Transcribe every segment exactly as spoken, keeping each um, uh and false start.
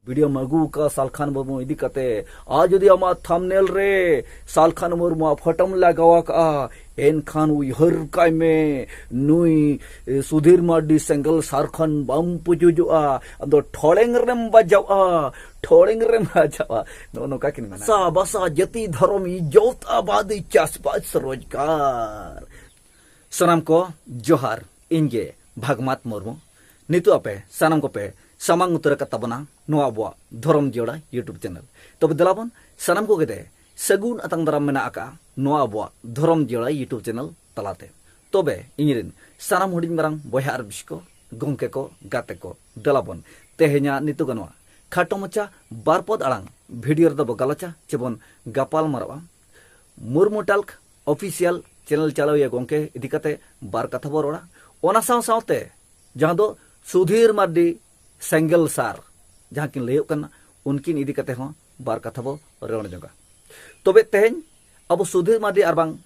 ᱵᱷᱤᱰᱤᱭᱳᱢ ᱟᱹᱜᱩ ᱟᱠᱟᱫ ᱥᱟᱞᱠᱷᱟᱱ ᱢᱩᱨᱢᱩ ᱤᱫᱤ ᱠᱟᱛᱮ, ᱟᱨ ᱡᱩᱫᱤ ᱟᱢᱟᱜ ᱛᱷᱟᱢᱵᱽᱱᱮᱞ ᱨᱮ ᱥᱟᱞᱠᱷᱟᱱ ᱢᱩᱨᱢᱩᱣᱟᱜ ᱯᱷᱳᱴᱳᱢ ᱞᱟᱜᱟᱣ ᱟᱠᱟᱫᱼᱟ, ᱮᱱᱠᱷᱟᱱ ᱩᱭᱦᱟᱹᱨ ᱠᱟᱭ ᱢᱮ, ᱱᱩᱭ ᱥᱩᱫᱷᱤᱨ ᱢᱟᱨᱰᱤ ᱥᱮᱸᱜᱮᱞ ᱥᱟᱨ ᱠᱷᱚᱱ ᱵᱟᱢ ᱯᱩᱡᱩᱡᱚᱜᱼᱟ, ᱟᱢ ᱫᱚ ᱴᱷᱚᱲᱮᱝ ᱨᱮᱢ ᱵᱟᱡᱟᱣᱼᱟ, ᱴᱷᱚᱲᱮᱝ ᱨᱮᱢ ᱵᱟᱡᱟᱣᱼᱟ᱾ ᱱᱚᱜᱼᱚ ᱱᱚᱝᱠᱟ ᱠᱤᱱ ᱢᱮᱱᱟ᱾ ᱵᱷᱟᱥᱟ, ᱵᱷᱟᱥᱟ, ᱡᱟᱹᱛᱤ, ᱫᱷᱚᱨᱚᱢ, ᱤᱡᱽᱡᱚᱛ, ᱟᱵᱟᱫᱤ, ᱪᱟᱥᱵᱟᱥ, ᱨᱳᱡᱽᱜᱟᱨ᱾ ᱥᱟᱱᱟᱢ ᱠᱚ ᱡᱚᱦᱟᱨ, ᱤᱧ ᱜᱮ ᱵᱷᱟᱜᱽᱢᱟᱛ ᱢᱩᱨᱢᱩ᱾ ᱱᱤᱛᱚᱜ ᱟᱯᱮ ᱥᱟᱱᱟᱢ ᱠᱚᱯᱮ ᱥᱟᱢᱟᱝ ᱩᱛᱟᱹᱨ ᱟᱠᱟᱫ ᱛᱟᱵᱚᱱᱟ ᱱᱚᱣᱟ ᱟᱵᱚᱣᱟᱜ ᱫᱷᱚᱨᱚᱢ ᱡᱤᱭᱟᱹᱲᱟ YouTube ᱪᱮᱱᱮᱞ᱾ ᱛᱚᱵᱮ ᱫᱮᱞᱟ ᱵᱚᱱ ᱥᱟᱱᱟᱢ ᱠᱚᱜᱮ ᱛᱮ ᱥᱟᱹᱜᱩᱱ ᱟᱛᱟᱝ ᱫᱟᱨᱟᱢ ᱢᱮᱱᱟᱜ ᱟᱠᱟᱫᱼᱟ ᱱᱚᱣᱟ ᱟᱵᱚᱣᱟᱜ ᱫᱷᱚᱨᱚᱢ ᱡᱤᱭᱟᱹᱲᱟ YouTube ᱪᱮᱱᱮᱞ ᱛᱟᱞᱟᱛᱮ᱾ ᱛᱚᱵᱮ ᱤᱧ ᱨᱮᱱ ᱥᱟᱱᱟᱢ ᱦᱩᱰᱤᱧ ᱢᱟᱨᱟᱝ ᱵᱚᱭᱦᱟ ᱟᱨ ᱵᱤᱥᱤ ᱠᱚ, ᱜᱚᱢᱠᱮ ᱠᱚ, ᱜᱟᱛᱮ ᱠᱚ, ᱫᱮᱞᱟ ᱵᱚᱱ ᱛᱮᱦᱮᱧᱟᱜ ᱱᱤᱛᱚᱜ ᱱᱚᱣᱟ ᱠᱷᱟᱴᱚ ᱢᱟᱪᱷᱟ ᱵᱟᱨ ᱯᱚᱫ ᱟᱲᱟᱝ ᱵᱷᱤᱰᱤᱭᱳ ᱨᱮᱫᱚ ᱵᱚ ᱜᱟᱞᱚᱪᱟ ᱪᱮ ᱵᱚᱱ ᱜᱟᱯᱟᱞ ᱢᱟᱨᱟᱣᱟ ᱢᱩᱨᱢᱩ ᱴᱟᱞᱠ ᱚᱯᱷᱤᱥᱤᱭᱟᱞ ᱪᱮᱱᱮᱞ ᱪᱟᱞᱟᱣᱤᱭᱟᱹ ᱜᱚᱢᱠᱮ ᱤᱫᱤ ᱠᱟᱛᱮ ᱵᱟᱨ ᱠᱟᱛᱷᱟ ᱵᱚ ᱨᱚᱲᱟ᱾ ᱚᱱᱟ ᱥᱟᱶ ᱥᱟᱶᱛᱮ ᱡᱟᱦᱟᱸ ᱫᱚ ᱥᱩᱫᱷᱤᱨ ᱢᱟᱨᱰᱤ ᱥᱮᱸᱜᱮᱞ ᱥᱟᱨ ᱡᱟᱦᱟᱸ ᱠᱤᱱ ᱞᱟᱹᱭᱚᱜ ᱠᱟᱱᱟ, ᱩᱱᱠᱤᱱ ᱤᱫᱤ ᱠᱟᱛᱮ ᱦᱚᱸ ᱵᱟᱨ ᱠᱟᱛᱷᱟ ᱵᱚ ᱨᱚᱲ ᱧᱚᱜᱟ᱾ ᱛᱚᱵᱮ ᱛᱮᱦᱮᱧ ᱟᱵᱚ ᱥᱩᱫᱷᱤᱨ ᱢᱟᱨᱰᱤ ᱟᱨ ᱵᱟᱝ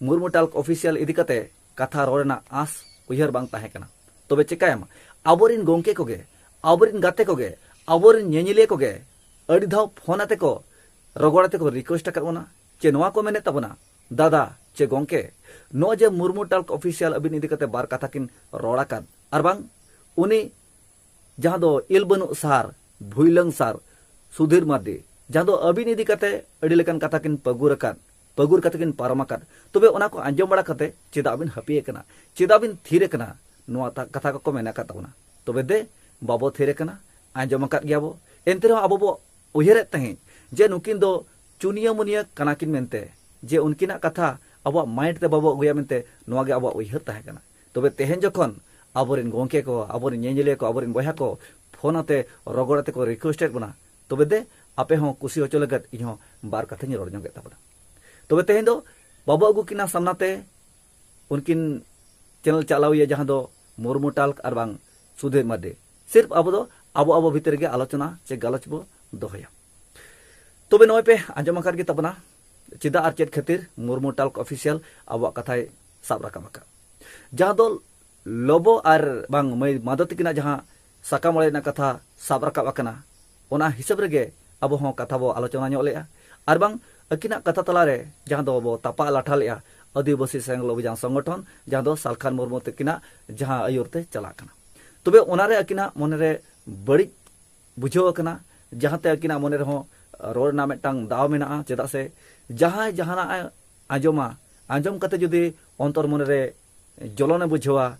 ᱢᱩᱨᱢᱩ ᱴᱟᱞᱠ ᱚᱯᱷᱤᱥᱤᱭᱟᱞ ᱤᱫᱤ ᱠᱟᱛᱮ ᱠᱟᱛᱷᱟ ᱨᱚᱲ ᱨᱮᱱᱟᱜ ᱟᱸᱥ ᱩᱭᱦᱟᱹᱨ ᱵᱟᱝ ᱛᱟᱦᱮᱸ ᱠᱟᱱᱟ᱾ ᱛᱚᱵᱮ ᱪᱮᱠᱟᱭᱟᱢ, ᱟᱵᱚᱨᱤᱱ ᱜᱚᱢᱠᱮ ᱠᱚᱜᱮ, ᱟᱵᱚᱨᱤᱱ ᱜᱟᱛᱮ ᱠᱚᱜᱮ, ᱟᱵᱚᱨᱤᱱ ᱧᱮᱧᱮᱞᱤᱭᱟᱹ ᱠᱚᱜᱮ ᱟᱹᱰᱤ ᱫᱷᱟᱣ ᱯᱷᱳᱱ ᱟᱛᱮ ᱠᱚ ᱨᱚᱜᱚᱲ ᱟᱛᱮ ᱠᱚ ᱨᱤᱠᱩᱭᱮᱥᱴ ᱟᱠᱟᱫ ᱵᱚᱱᱟ ᱪᱮ ᱱᱚᱣᱟ ᱠᱚ ᱢᱮᱱᱮᱫ ᱛᱟᱵᱚᱱᱟ, ᱫᱟᱫᱟ ᱪᱮ ᱜᱚᱢᱠᱮ, ᱱᱚᱜᱼᱚᱭ ᱡᱮ ᱢᱩᱨᱢᱩ ᱴᱟᱞᱠ ᱚᱯᱷᱤᱥᱤᱭᱟᱞ ᱟᱹᱵᱤᱱ ᱤᱫᱤ ᱠᱟᱛᱮ ᱵᱟᱨ ᱠᱟᱛᱷᱟ ᱠᱤᱱ ᱨᱚᱲ ᱟᱠᱟᱫ, ᱟᱨ ᱵᱟᱝ ᱩᱱᱤ ᱡᱟᱦᱟᱸ ᱫᱚ ᱤᱞ ᱵᱟᱹᱱᱩᱜ ᱥᱟᱨ, ᱵᱷᱩᱭᱞᱟᱹᱝ ᱥᱟᱨ, ᱥᱩᱫᱷᱤᱨ ᱢᱟᱨᱰᱤ, ᱡᱟᱦᱟᱸ ᱫᱚ ᱟᱹᱵᱤᱱ ᱤᱫᱤ ᱠᱟᱛᱮ ᱟᱹᱰᱤ ᱞᱮᱠᱟᱱ ᱠᱟᱛᱷᱟ ᱠᱤᱱ ᱯᱟᱹᱜᱩᱨ ᱟᱠᱟᱫ, ᱯᱟᱹᱜᱩᱨ ᱠᱟᱛᱮ ᱠᱤᱱ ᱯᱟᱨᱚᱢ ᱟᱠᱟᱫ, ᱛᱚᱵᱮ ᱚᱱᱟ ᱠᱚ ᱟᱸᱡᱚᱢ ᱵᱟᱲᱟ ᱠᱟᱛᱮ ᱪᱮᱫᱟᱜ ᱵᱤᱱ ᱦᱟᱹᱯᱤ ᱟᱠᱟᱱᱟ? ᱪᱮᱫᱟᱜ ᱵᱤᱱ ᱛᱷᱤᱨ ᱟᱠᱟᱱᱟ? ᱱᱚᱣᱟ ᱛᱟ-, ᱠᱟᱛᱷᱟ ᱠᱚᱠᱚ ᱢᱮᱱ ᱟᱠᱟᱫ ᱛᱟᱵᱚᱱᱟ᱾ ᱛᱚᱵᱮ ᱫᱮ, ᱵᱟᱵᱚ ᱛᱷᱤᱨ ᱟᱠᱟᱱᱟ, ᱟᱸᱡᱚᱢ ᱟᱠᱟᱫ ᱜᱮᱭᱟ ᱵᱚ᱾ ᱮᱱᱛᱮ ᱨᱮᱦᱚᱸ ᱟᱵᱚ ᱵᱚ ᱩᱭᱦᱟᱹᱨᱮᱫ ᱛᱟᱦᱮᱸᱫ ᱡᱮ ᱱᱩᱠᱤᱱ ᱫᱚ ᱪᱩᱱᱤᱭᱟᱹ ᱢᱩᱱᱤᱭᱟᱹ ᱠᱟᱱᱟ ᱠᱤᱱ ᱢᱮᱱᱛᱮ, ᱡᱮ ᱩᱱᱠᱤᱱᱟᱜ ᱠᱟᱛᱷᱟ ᱟᱵᱚᱣᱟᱜ ᱢᱟᱭᱤᱱᱰ ᱛᱮ ᱵᱟᱵᱚ ᱟᱹᱜᱩᱭᱟ ᱢᱮᱱᱛᱮ, ᱱᱚᱣᱟ ᱜᱮ ᱟᱵᱚᱣᱟᱜ ᱩᱭᱦᱟᱹᱨ ᱛᱟᱦᱮᱸ ᱠᱟᱱᱟ᱾ ᱛᱚᱵᱮ ᱛᱮᱦᱮᱧ ᱡᱚᱠᱷᱚᱱ ᱟᱵᱚᱨᱮᱱ ᱜᱚᱢᱠᱮ ᱠᱚ, ᱟᱵᱚᱨᱮᱱ ᱧᱮᱧᱮᱞᱤᱭᱟᱹ ᱠᱚ, ᱟᱵᱚᱨᱮᱱ ᱵᱚᱭᱦᱟ ᱠᱚ ᱯᱷᱳᱱ ᱟᱛᱮ, ᱨᱚᱜᱚᱲ ᱟᱛᱮ ᱠᱚ ᱨᱤᱠᱩᱭᱮᱥᱴ ᱮᱫ ᱵᱚᱱᱟ, ᱛᱚᱵᱮ ᱫᱮ, ᱟᱯᱮ ᱦᱚᱸ ᱠᱩᱥᱤ ᱦᱚᱪᱚ ᱞᱟᱹᱜᱤᱫ ᱤᱧ ᱦᱚᱸ ᱵᱟᱨ ᱠᱟᱛᱷᱟᱧ ᱨᱚᱲ ᱧᱚᱜᱮᱫ ᱛᱟᱵᱚᱱᱟ᱾ ᱛᱚᱵᱮ ᱛᱮᱦᱮᱧ ᱫᱚ ᱵᱟᱵᱚ ᱟᱹᱜᱩ ᱠᱤᱱᱟ ᱥᱟᱢᱱᱟ ᱛᱮ, ᱩᱱᱠᱤᱱ ᱪᱮᱱᱮᱞ ᱪᱟᱞᱟᱣᱤᱭᱟᱹ ᱡᱟᱦᱟᱸ ᱫᱚ ᱢᱩᱨᱢᱩ ᱴᱟᱞᱠ ᱟᱨ ᱵᱟᱝ ᱥᱩᱫᱷᱤᱨ ᱢᱟᱨᱰᱤ᱾ ᱥᱤᱨᱯ ᱟᱵᱚ ᱫᱚ ᱟᱵᱚ ᱟᱵᱚ ᱵᱷᱤᱛᱤᱨ ᱨᱮᱜᱮ ᱟᱞᱳᱪᱚᱱᱟ ᱪᱮ ᱜᱟᱞᱚᱪ ᱵᱚ ᱫᱚᱦᱚᱭᱟ᱾ ᱛᱚᱵᱮ ᱱᱚᱜᱼᱚᱭ ᱯᱮ ᱟᱸᱡᱚᱢ ᱟᱠᱟᱫ ᱜᱮ ᱛᱟᱵᱚᱱᱟ, ᱪᱮᱫᱟᱜ ᱟᱨ ᱪᱮᱫ ᱠᱷᱟᱹᱛᱤᱨ ᱢᱩᱨᱢᱩ ᱴᱟᱞᱠ ᱚᱯᱷᱤᱥᱤᱭᱟᱞ ᱟᱵᱚᱣᱟᱜ ᱠᱟᱛᱷᱟᱭ ᱥᱟᱵ ᱨᱟᱠᱟᱵ ᱟᱠᱟᱫ᱾ ᱡᱟᱦᱟᱸ ᱫᱚ ᱞᱚᱵᱚ ᱟᱨ ᱵᱟᱝ ᱢᱟᱹᱭ ᱢᱟᱫᱚ ᱛᱤᱠᱤᱱᱟᱜ ᱡᱟᱦᱟᱸ ᱥᱟᱠᱟᱢ ᱚᱲᱮᱡ ᱨᱮᱱᱟᱜ ᱠᱟᱛᱷᱟ ᱥᱟᱵ ᱨᱟᱠᱟᱵ ᱟᱠᱟᱱᱟ, ᱚᱱᱟ ᱦᱤᱥᱟᱹᱵ ᱨᱮᱜᱮ ᱟᱵᱚ ᱦᱚᱸ ᱠᱟᱛᱷᱟ ᱵᱚ ᱟᱞᱳᱪᱚᱱᱟ ᱧᱚᱜ ᱞᱮᱜᱼᱟ᱾ ᱟᱨ ᱵᱟᱝ ᱟᱹᱠᱤᱱᱟᱜ ᱠᱟᱛᱷᱟ ᱛᱟᱞᱟᱨᱮ ᱡᱟᱦᱟᱸ ᱫᱚ ᱵᱚ ᱛᱟᱯᱟ ᱞᱟᱴᱷᱟ ᱞᱮᱜᱼᱟ ᱟᱹᱫᱤᱵᱟᱹᱥᱤ ᱥᱮᱸᱜᱮᱞ ᱚᱵᱷᱤᱡᱟᱱ ᱥᱚᱝᱜᱚᱴᱷᱚᱱ, ᱡᱟᱦᱟᱸ ᱫᱚ ᱥᱟᱞᱠᱷᱟᱱ ᱢᱩᱨᱢᱩ ᱛᱟᱹᱠᱤᱱᱟᱜ ᱡᱟᱦᱟᱸ ᱟᱹᱭᱩᱨ ᱛᱮ ᱪᱟᱞᱟᱜ ᱠᱟᱱᱟ᱾ ᱛᱚᱵᱮ ᱚᱱᱟᱨᱮ ᱟᱹᱠᱤᱱᱟᱜ ᱢᱚᱱᱮᱨᱮ ᱵᱟᱹᱲᱤᱡ ᱵᱩᱡᱷᱟᱹᱣ ᱟᱠᱟᱱᱟ, ᱡᱟᱦᱟᱸᱛᱮ ᱟᱹᱠᱤᱱᱟᱜ ᱢᱚᱱᱮ ᱨᱮᱦᱚᱸ ᱨᱚᱲ ᱨᱮᱱᱟᱜ ᱢᱤᱫᱴᱟᱝ ᱫᱟᱣ ᱢᱮᱱᱟᱜᱼᱟ᱾ ᱪᱮᱫᱟᱜ ᱥᱮ ᱡᱟᱦᱟᱸᱭ ᱡᱟᱦᱟᱱᱟᱜ ᱮ ᱟᱸᱡᱚᱢᱟ, ᱟᱸᱡᱚᱢ ᱠᱟᱛᱮ ᱡᱩᱫᱤ ᱚᱱᱛᱚᱨ ᱢᱚᱱᱮᱨᱮ ᱡᱚᱞᱚᱱᱮ ᱵᱩᱡᱷᱟᱹᱣᱟ,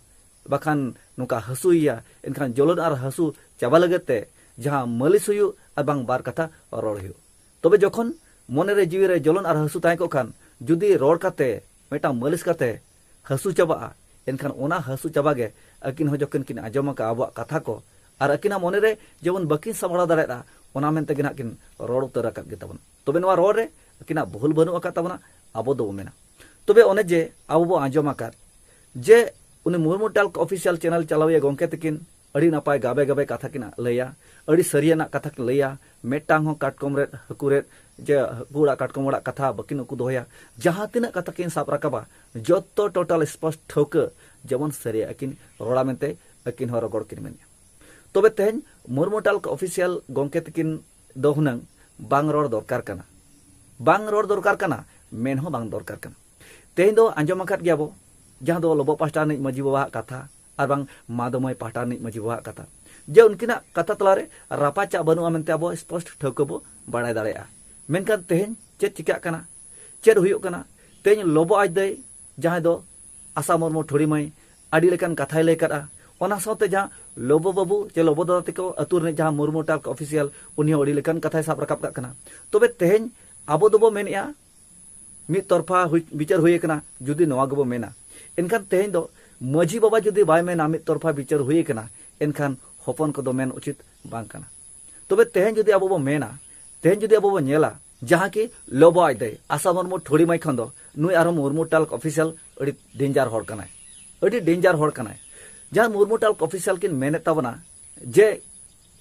ᱵᱟᱠᱷᱟᱱ ᱱᱚᱝᱠᱟ ᱦᱟᱹᱥᱩᱭᱮᱭᱟ, ᱮᱱᱠᱷᱟᱱ ᱡᱚᱞᱚᱱ ᱟᱨ ᱦᱟᱹᱥᱩ ᱪᱟᱵᱟ ᱞᱟᱹᱜᱤᱫ ᱛᱮ ᱡᱟᱦᱟᱸ ᱢᱟᱹᱞᱤᱥ ᱦᱩᱭᱩᱜ ᱟᱨ ᱵᱟᱝ ᱵᱟᱨ ᱠᱟᱛᱷᱟ ᱨᱚᱲ ᱦᱩᱭᱩᱜ᱾ ᱛᱚᱵᱮ ᱡᱚᱠᱷᱚᱱ ᱢᱚᱱᱮᱨᱮ ᱡᱤᱣᱤᱨᱮ ᱡᱚᱞᱚᱱ ᱟᱨ ᱦᱟᱹᱥᱩ ᱛᱟᱦᱮᱸ ᱠᱚᱜ ᱠᱷᱟᱱ, ᱡᱩᱫᱤ ᱨᱚᱲ ᱠᱟᱛᱮ ᱢᱤᱫᱴᱟᱝ ᱢᱟᱹᱞᱤᱥ ᱠᱟᱛᱮ ᱦᱟᱹᱥᱩ ᱪᱟᱵᱟᱜᱼᱟ, ᱮᱱᱠᱷᱟᱱ ᱚᱱᱟ ᱦᱟᱹᱥᱩ ᱪᱟᱵᱟ ᱜᱮ ᱟᱹᱠᱤᱱ ᱦᱚᱸ ᱡᱚᱠᱷᱚᱱ ᱠᱤᱱ ᱟᱸᱡᱚᱢ ᱟᱠᱟᱫ ᱟᱵᱚᱣᱟᱜ ᱠᱟᱛᱷᱟ ᱠᱚ ᱟᱨ ᱟᱹᱠᱤᱱᱟᱜ ᱢᱚᱱᱮᱨᱮ ᱡᱮᱢᱚᱱ ᱵᱟᱹᱠᱤᱱ ᱥᱟᱢᱵᱲᱟᱣ ᱫᱟᱲᱮᱭᱟᱜᱼᱟ, ᱚᱱᱟ ᱢᱮᱱᱛᱮ ᱜᱮ ᱱᱟᱦᱟᱜ ᱠᱤᱱ ᱨᱚᱲ ᱩᱛᱟᱹᱨ ᱟᱠᱟᱫ ᱜᱮ ᱛᱟᱵᱚᱱᱟ᱾ ᱛᱚᱵᱮ ᱱᱚᱣᱟ ᱨᱚᱲ ᱨᱮ ᱟᱹᱠᱤᱱᱟᱜ ᱵᱷᱩᱞ ᱵᱟᱹᱱᱩᱜ ᱟᱠᱟᱫ ᱛᱟᱵᱚᱱᱟ, ᱟᱵᱚ ᱫᱚᱵᱚ ᱢᱮᱱᱟ᱾ ᱛᱚᱵᱮ ᱚᱱᱮ ᱡᱮ ᱟᱵᱚ ᱵᱚ ᱟᱸᱡᱚᱢ ᱟᱠᱟᱫ ᱡᱮ ᱩᱱᱤ ᱢᱩᱨᱢᱩ ᱴᱟᱞᱠ ᱚᱯᱷᱤᱥᱤᱭᱟᱞ ᱪᱮᱱᱮᱞ ᱪᱟᱞᱟᱣᱤᱭᱟᱹ ᱜᱚᱢᱠᱮ ᱛᱟᱹᱠᱤᱱ ᱟᱹᱰᱤ ᱱᱟᱯᱟᱭ ᱜᱟᱵᱮ ᱜᱟᱵᱮ ᱠᱟᱛᱷᱟ ᱠᱤᱱ ᱞᱟᱹᱭᱟ, ᱟᱹᱰᱤ ᱥᱟᱹᱨᱤᱭᱟᱱᱟᱜ ᱠᱟᱛᱷᱟ ᱠᱤᱱ ᱞᱟᱹᱭᱟ, ᱢᱤᱫᱴᱟᱝ ᱦᱚᱸ ᱠᱟᱴᱠᱚᱢ ᱨᱮᱫ ᱦᱟᱹᱠᱩ ᱨᱮᱫ ᱡᱮ ᱦᱟᱹᱠᱩ ᱚᱲᱟᱜ ᱠᱟᱴᱠᱚᱢ ᱚᱲᱟᱜ ᱠᱟᱛᱷᱟ ᱵᱟᱹᱠᱤᱱ ᱩᱠᱩ ᱫᱚᱦᱚᱭᱟ᱾ ᱡᱟᱦᱟᱸ ᱛᱤᱱᱟᱹᱜ ᱠᱟᱛᱷᱟ ᱠᱤᱱ ᱥᱟᱵ ᱨᱟᱠᱟᱵᱟ, ᱡᱚᱛᱚ ᱴᱳᱴᱟᱞ ᱥᱯᱚᱥᱴ ᱴᱷᱟᱹᱣᱠᱟᱹ ᱡᱮᱢᱚᱱ ᱥᱟᱹᱨᱤᱭᱟᱜ ᱠᱤᱱ ᱨᱚᱲᱟ ᱢᱮᱱᱛᱮ ᱟᱹᱠᱤᱱ ᱦᱚᱸ ᱨᱚᱜᱚᱲ ᱠᱤᱱ ᱢᱮᱱᱮᱜᱼᱟ᱾ ᱛᱚᱵᱮ ᱛᱮᱦᱮᱧ ᱢᱩᱨᱢᱩ ᱴᱟᱞᱠ ᱚᱯᱷᱤᱥᱤᱭᱟᱞ ᱜᱚᱢᱠᱮ ᱛᱟᱹᱠᱤᱱ ᱫᱚ ᱦᱩᱱᱟᱹᱝ ᱵᱟᱝ ᱨᱚᱲ ᱫᱚᱨᱠᱟᱨ ᱠᱟᱱᱟ, ᱵᱟᱝ ᱨᱚᱲ ᱫᱚᱨᱠᱟᱨ ᱠᱟᱱᱟ, ᱢᱮᱱ ᱦᱚᱸ ᱵᱟᱝ ᱫᱚᱨᱠᱟᱨ ᱠᱟᱱᱟ᱾ ᱛᱮᱦᱮᱧ ᱫᱚ ᱟᱸᱡᱚᱢ ᱟᱠᱟᱫ ᱜᱮᱭᱟ ᱵᱚ, ᱡᱟᱦᱟᱸ ᱫᱚ ᱞᱚᱵᱚ ᱯᱟᱥᱴᱟ ᱨᱤᱱᱤᱡ ᱢᱟᱹᱡᱷᱤ ᱵᱟᱵᱟᱣᱟᱜ ᱠᱟᱛᱷᱟ ᱟᱨ ᱵᱟᱝ ᱢᱟᱫᱚᱢᱟᱹᱭ ᱯᱟᱦᱴᱟ ᱨᱤᱱᱤᱡ ᱢᱟᱹᱡᱷᱤ ᱵᱟᱵᱟᱣᱟᱜ ᱠᱟᱛᱷᱟ, ᱡᱮ ᱩᱱᱠᱤᱱᱟᱜ ᱠᱟᱛᱷᱟ ᱛᱟᱞᱟᱨᱮ ᱨᱟᱯᱟᱪᱟᱜ ᱵᱟᱹᱱᱩᱜᱼᱟ ᱢᱮᱱᱛᱮ ᱟᱵᱚ ᱥᱯᱚᱥᱴ ᱴᱷᱟᱹᱣᱠᱟᱹ ᱵᱚ ᱵᱟᱲᱟᱭ ᱫᱟᱲᱮᱭᱟᱜᱼᱟ᱾ ᱢᱮᱱᱠᱷᱟᱱ ᱛᱮᱦᱮᱧ ᱪᱮᱫ ᱪᱤᱠᱟᱹᱜ ᱠᱟᱱᱟ, ᱪᱮᱫ ᱦᱩᱭᱩᱜ ᱠᱟᱱᱟ? ᱛᱮᱦᱮᱧ ᱞᱚᱵᱚ ᱟᱡ ᱫᱟᱹᱭ ᱡᱟᱦᱟᱸᱭ ᱫᱚ ᱟᱥᱟ ᱢᱩᱨᱢᱩ ᱴᱷᱩᱲᱤ ᱢᱟᱹᱭ ᱟᱹᱰᱤ ᱞᱮᱠᱟᱱ ᱠᱟᱛᱷᱟᱭ ᱞᱟᱹᱭ ᱠᱟᱫᱼᱟ᱾ ᱚᱱᱟ ᱥᱟᱶᱛᱮ ᱡᱟᱦᱟᱸ ᱞᱚᱵᱚ ᱵᱟᱹᱵᱩ ᱪᱮ ᱞᱚᱵᱚ ᱫᱟᱫᱟ ᱛᱟᱠᱚ ᱟᱹᱛᱩ ᱨᱤᱱᱤᱡ ᱡᱟᱦᱟᱸ ᱢᱩᱨᱢᱩ ᱴᱟᱞᱠ ᱚᱯᱷᱤᱥᱤᱭᱟᱞ, ᱩᱱᱤ ᱦᱚᱸ ᱟᱹᱰᱤ ᱞᱮᱠᱟᱱ ᱠᱟᱛᱷᱟᱭ ᱥᱟᱵ ᱨᱟᱠᱟᱵ ᱠᱟᱜ ᱠᱟᱱᱟ᱾ ᱛᱚᱵᱮ ᱛᱮᱦᱮᱧ ᱟᱵᱚ ᱫᱚᱵᱚ ᱢᱮᱱᱮᱜᱼᱟ, ᱢᱤᱫ ᱛᱚᱨᱯᱷᱟ ᱦᱩᱭ, ᱵᱤᱪᱟᱹᱨ ᱦᱩᱭ ᱟᱠᱟᱱᱟ, ᱡᱩᱫᱤ ᱱᱚᱣᱟ ᱜᱮᱵᱚ ᱢᱮᱱᱟ, ᱮᱱᱠᱷᱟᱱ ᱛᱮᱦᱮᱧ ᱫᱚ ᱢᱟᱹᱡᱷᱤ ᱵᱟᱵᱟ ᱡᱩᱫᱤ ᱵᱟᱭ ᱢᱮᱱᱟ ᱢᱤᱫ ᱛᱚᱨᱯᱷᱟ ᱵᱤᱪᱟᱹᱨ ᱦᱩᱭ ᱟᱠᱟᱱᱟ, ᱮᱱᱠᱷᱟᱱ ᱦᱚᱯᱚᱱ ᱠᱚᱫᱚ ᱢᱮᱱ ᱩᱪᱤᱛ ᱵᱟᱝ ᱠᱟᱱᱟ᱾ ᱛᱚᱵᱮ ᱛᱮᱦᱮᱧ ᱡᱩᱫᱤ ᱟᱵᱚ ᱵᱚ ᱢᱮᱱᱟ, ᱛᱮᱦᱮᱧ ᱡᱩᱫᱤ ᱟᱵᱚ ᱵᱚ ᱧᱮᱞᱟ, ᱡᱟᱦᱟᱸ ᱠᱤ ᱞᱚᱵᱚ ᱟᱡ ᱫᱟᱹᱭ ᱟᱥᱟ ᱢᱩᱨᱢᱩ ᱴᱷᱩᱲᱤ ᱢᱟᱹᱭ ᱠᱷᱚᱱ ᱫᱚ ᱱᱩᱭ ᱟᱨᱦᱚᱸ ᱢᱩᱨᱢᱩ ᱴᱟᱞᱠ ᱚᱯᱷᱤᱥᱤᱭᱟᱞ ᱟᱹᱰᱤ ᱰᱮᱧᱡᱟᱨ ᱦᱚᱲ ᱠᱟᱱᱟᱭ, ᱟᱹᱰᱤ ᱰᱮᱧᱡᱟᱨ ᱦᱚᱲ ᱠᱟᱱᱟᱭ᱾ ᱡᱟᱦᱟᱸ ᱢᱩᱨᱢᱩ ᱴᱟᱞᱠ ᱚᱯᱷᱤᱥᱤᱭᱟᱞ ᱠᱤᱱ ᱢᱮᱱᱮᱫ ᱛᱟᱵᱚᱱᱟ ᱡᱮ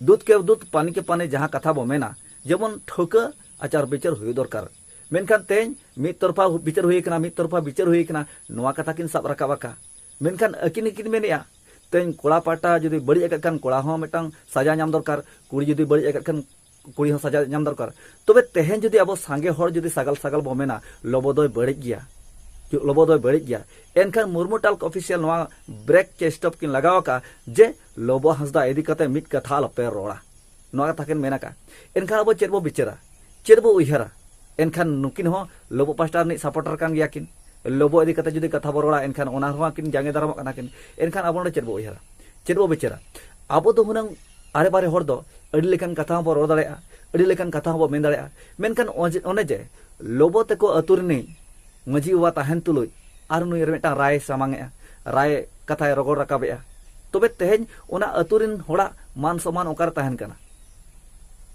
ᱫᱩᱫᱷ ᱠᱮ ᱫᱩᱫᱷ ᱯᱟᱱᱤ ᱠᱮ ᱯᱟᱱᱤ ᱡᱟᱦᱟᱸ ᱠᱟᱛᱷᱟ ᱵᱚ ᱢᱮᱱᱟ, ᱡᱮᱢᱚᱱ ᱴᱷᱟᱹᱣᱠᱟᱹ ᱟᱪᱟᱨ ᱵᱤᱪᱟᱹᱨ ᱦᱩᱭᱩᱜ ᱫᱚᱨᱠᱟᱨ᱾ ᱢᱮᱱᱠᱷᱟᱱ ᱛᱮᱦᱮᱧ ᱢᱤᱫ ᱛᱚᱨᱯᱷᱟ ᱵᱤᱪᱟᱹᱨ ᱦᱩᱭ ᱟᱠᱟᱱᱟ, ᱢᱤᱫ ᱛᱚᱨᱯᱷᱟ ᱵᱤᱪᱟᱹᱨ ᱦᱩᱭ ᱟᱠᱟᱱᱟ, ᱱᱚᱣᱟ ᱠᱟᱛᱷᱟ ᱠᱤᱱ ᱥᱟᱵ ᱨᱟᱠᱟᱵ ᱟᱠᱟᱫ᱾ ᱢᱮᱱᱠᱷᱟᱱ ᱟᱹᱠᱤᱱ ᱜᱮᱠᱤᱱ ᱢᱮᱱᱮᱜᱼᱟ, ᱛᱮᱦᱮᱧ ᱠᱚᱲᱟ ᱯᱟᱦᱴᱟ ᱡᱩᱫᱤ ᱵᱟᱹᱲᱤᱡ ᱟᱠᱟᱫ ᱠᱷᱟᱱ, ᱠᱚᱲᱟ ᱦᱚᱸ ᱢᱤᱫᱴᱟᱝ ᱥᱟᱡᱟ ᱧᱟᱢ ᱫᱚᱨᱠᱟᱨ, ᱠᱩᱲᱤ ᱡᱩᱫᱤ ᱵᱟᱹᱲᱤᱡ ᱟᱠᱟᱫ ᱠᱷᱟᱱ, ᱠᱩᱲᱤ ᱦᱚᱸ ᱥᱟᱡᱟ ᱧᱟᱢ ᱫᱚᱨᱠᱟᱨ᱾ ᱛᱚᱵᱮ ᱛᱮᱦᱮᱧ ᱡᱩᱫᱤ ᱟᱵᱚ ᱥᱟᱸᱜᱮ ᱦᱚᱲ ᱡᱩᱫᱤ ᱥᱟᱜᱟᱞ ᱥᱟᱜᱟᱞ ᱵᱚ ᱢᱮᱱᱟ, "ᱞᱚᱵᱚ ᱫᱚᱭ ᱵᱟᱹᱲᱤᱡ ᱜᱮᱭᱟ, ᱞᱚᱵᱚ ᱫᱚᱭ ᱵᱟᱹᱲᱤᱡ ᱜᱮᱭᱟ", ᱮᱱᱠᱷᱟᱱ ᱢᱩᱨᱢᱩ ᱴᱟᱞᱠ ᱚᱯᱷᱤᱥᱤᱭᱟᱞ ᱱᱚᱣᱟ ᱵᱨᱮᱠ ᱪᱮ ᱥᱴᱚᱯ ᱠᱤᱱ ᱞᱟᱜᱟᱣ ᱟᱠᱟᱫᱼᱟ ᱡᱮ ᱞᱚᱵᱚ ᱦᱟᱸᱥᱫᱟ ᱤᱫᱤ ᱠᱟᱛᱮ ᱢᱤᱫ ᱠᱟᱛᱷᱟ ᱟᱞᱚᱯᱮ ᱨᱚᱲᱟ, ᱱᱚᱣᱟ ᱠᱟᱛᱷᱟ ᱠᱤᱱ ᱢᱮᱱ ᱟᱠᱟᱫᱼᱟ᱾ ᱮᱱᱠᱷᱟᱱ ᱟᱵᱚ ᱪᱮᱫ ᱵᱚ ᱵᱤᱪᱟᱹᱨᱟ, ᱪᱮᱫ ᱵᱚ ᱩᱭᱦᱟᱹᱨᱟ? ᱮᱱᱠᱷᱟᱱ ᱱᱩᱠᱤᱱ ᱦᱚᱸ ᱞᱚᱵᱚ ᱯᱟᱥᱴᱟ ᱨᱤᱱᱤᱡ ᱥᱟᱯᱳᱨᱴᱟᱨ ᱠᱟᱱ ᱜᱮᱭᱟ ᱠᱤᱱ᱾ ᱞᱚᱵᱚ ᱤᱫᱤ ᱠᱟᱛᱮ ᱡᱩᱫᱤ ᱠᱟᱛᱷᱟ ᱵᱚ ᱨᱚᱲᱟ, ᱮᱱᱠᱷᱟᱱ ᱚᱱᱟ ᱨᱮᱦᱚᱸ ᱠᱤᱱ ᱡᱟᱸᱜᱮ ᱫᱟᱨᱟᱢᱚᱜ ᱠᱟᱱᱟ ᱠᱤᱱ᱾ ᱮᱱᱠᱷᱟᱱ ᱟᱵᱚ ᱱᱚᱰᱮ ᱪᱮᱫ ᱵᱚ ᱩᱭᱦᱟᱹᱨᱟ, ᱪᱮᱫ ᱵᱚ ᱵᱤᱪᱟᱹᱨᱟ? ᱟᱵᱚ ᱫᱚ ᱦᱩᱱᱟᱹᱝ ᱟᱨᱮ ᱵᱟᱨᱮ ᱦᱚᱲ ᱫᱚ ᱟᱹᱰᱤ ᱞᱮᱠᱟᱱ ᱠᱟᱛᱷᱟ ᱦᱚᱸᱵᱚ ᱨᱚᱲ ᱫᱟᱲᱮᱭᱟᱜᱼᱟ, ᱟᱹᱰᱤ ᱞᱮᱠᱟᱱ ᱠᱟᱛᱷᱟ ᱦᱚᱸᱵᱚ ᱢᱮᱱ ᱫᱟᱲᱮᱭᱟᱜᱼᱟ᱾ ᱢᱮᱱᱠᱷᱟᱱ ᱚᱡᱮ-, ᱚᱱᱮ ᱡᱮ ᱞᱚᱵᱚ ᱛᱮᱠᱚ ᱟᱹᱛᱩ ᱨᱤᱱᱤᱡ ᱢᱟᱹᱡᱷᱤ ᱵᱟᱵᱟ ᱛᱟᱦᱮᱱ ᱛᱩᱞᱩᱡ ᱟᱨ ᱱᱩᱭ ᱟᱨ ᱢᱤᱫᱴᱟᱝ ᱨᱟᱭ ᱥᱟᱢᱟᱝ ᱮᱜᱼᱟ, ᱨᱟᱭ ᱠᱟᱛᱷᱟᱭ ᱨᱚᱜᱚᱲ ᱨᱟᱠᱟᱵᱮᱜᱼᱟ, ᱛᱚᱵᱮ ᱛᱮᱦᱮᱧ ᱚᱱᱟ ᱟᱹᱛᱩ ᱨᱤᱱ ᱦᱚᱲᱟᱜ ᱢᱟᱱ ᱥᱚᱢᱢᱟᱱ ᱚᱠᱟᱨᱮ ᱛᱟᱦᱮᱱ ᱠᱟᱱᱟ?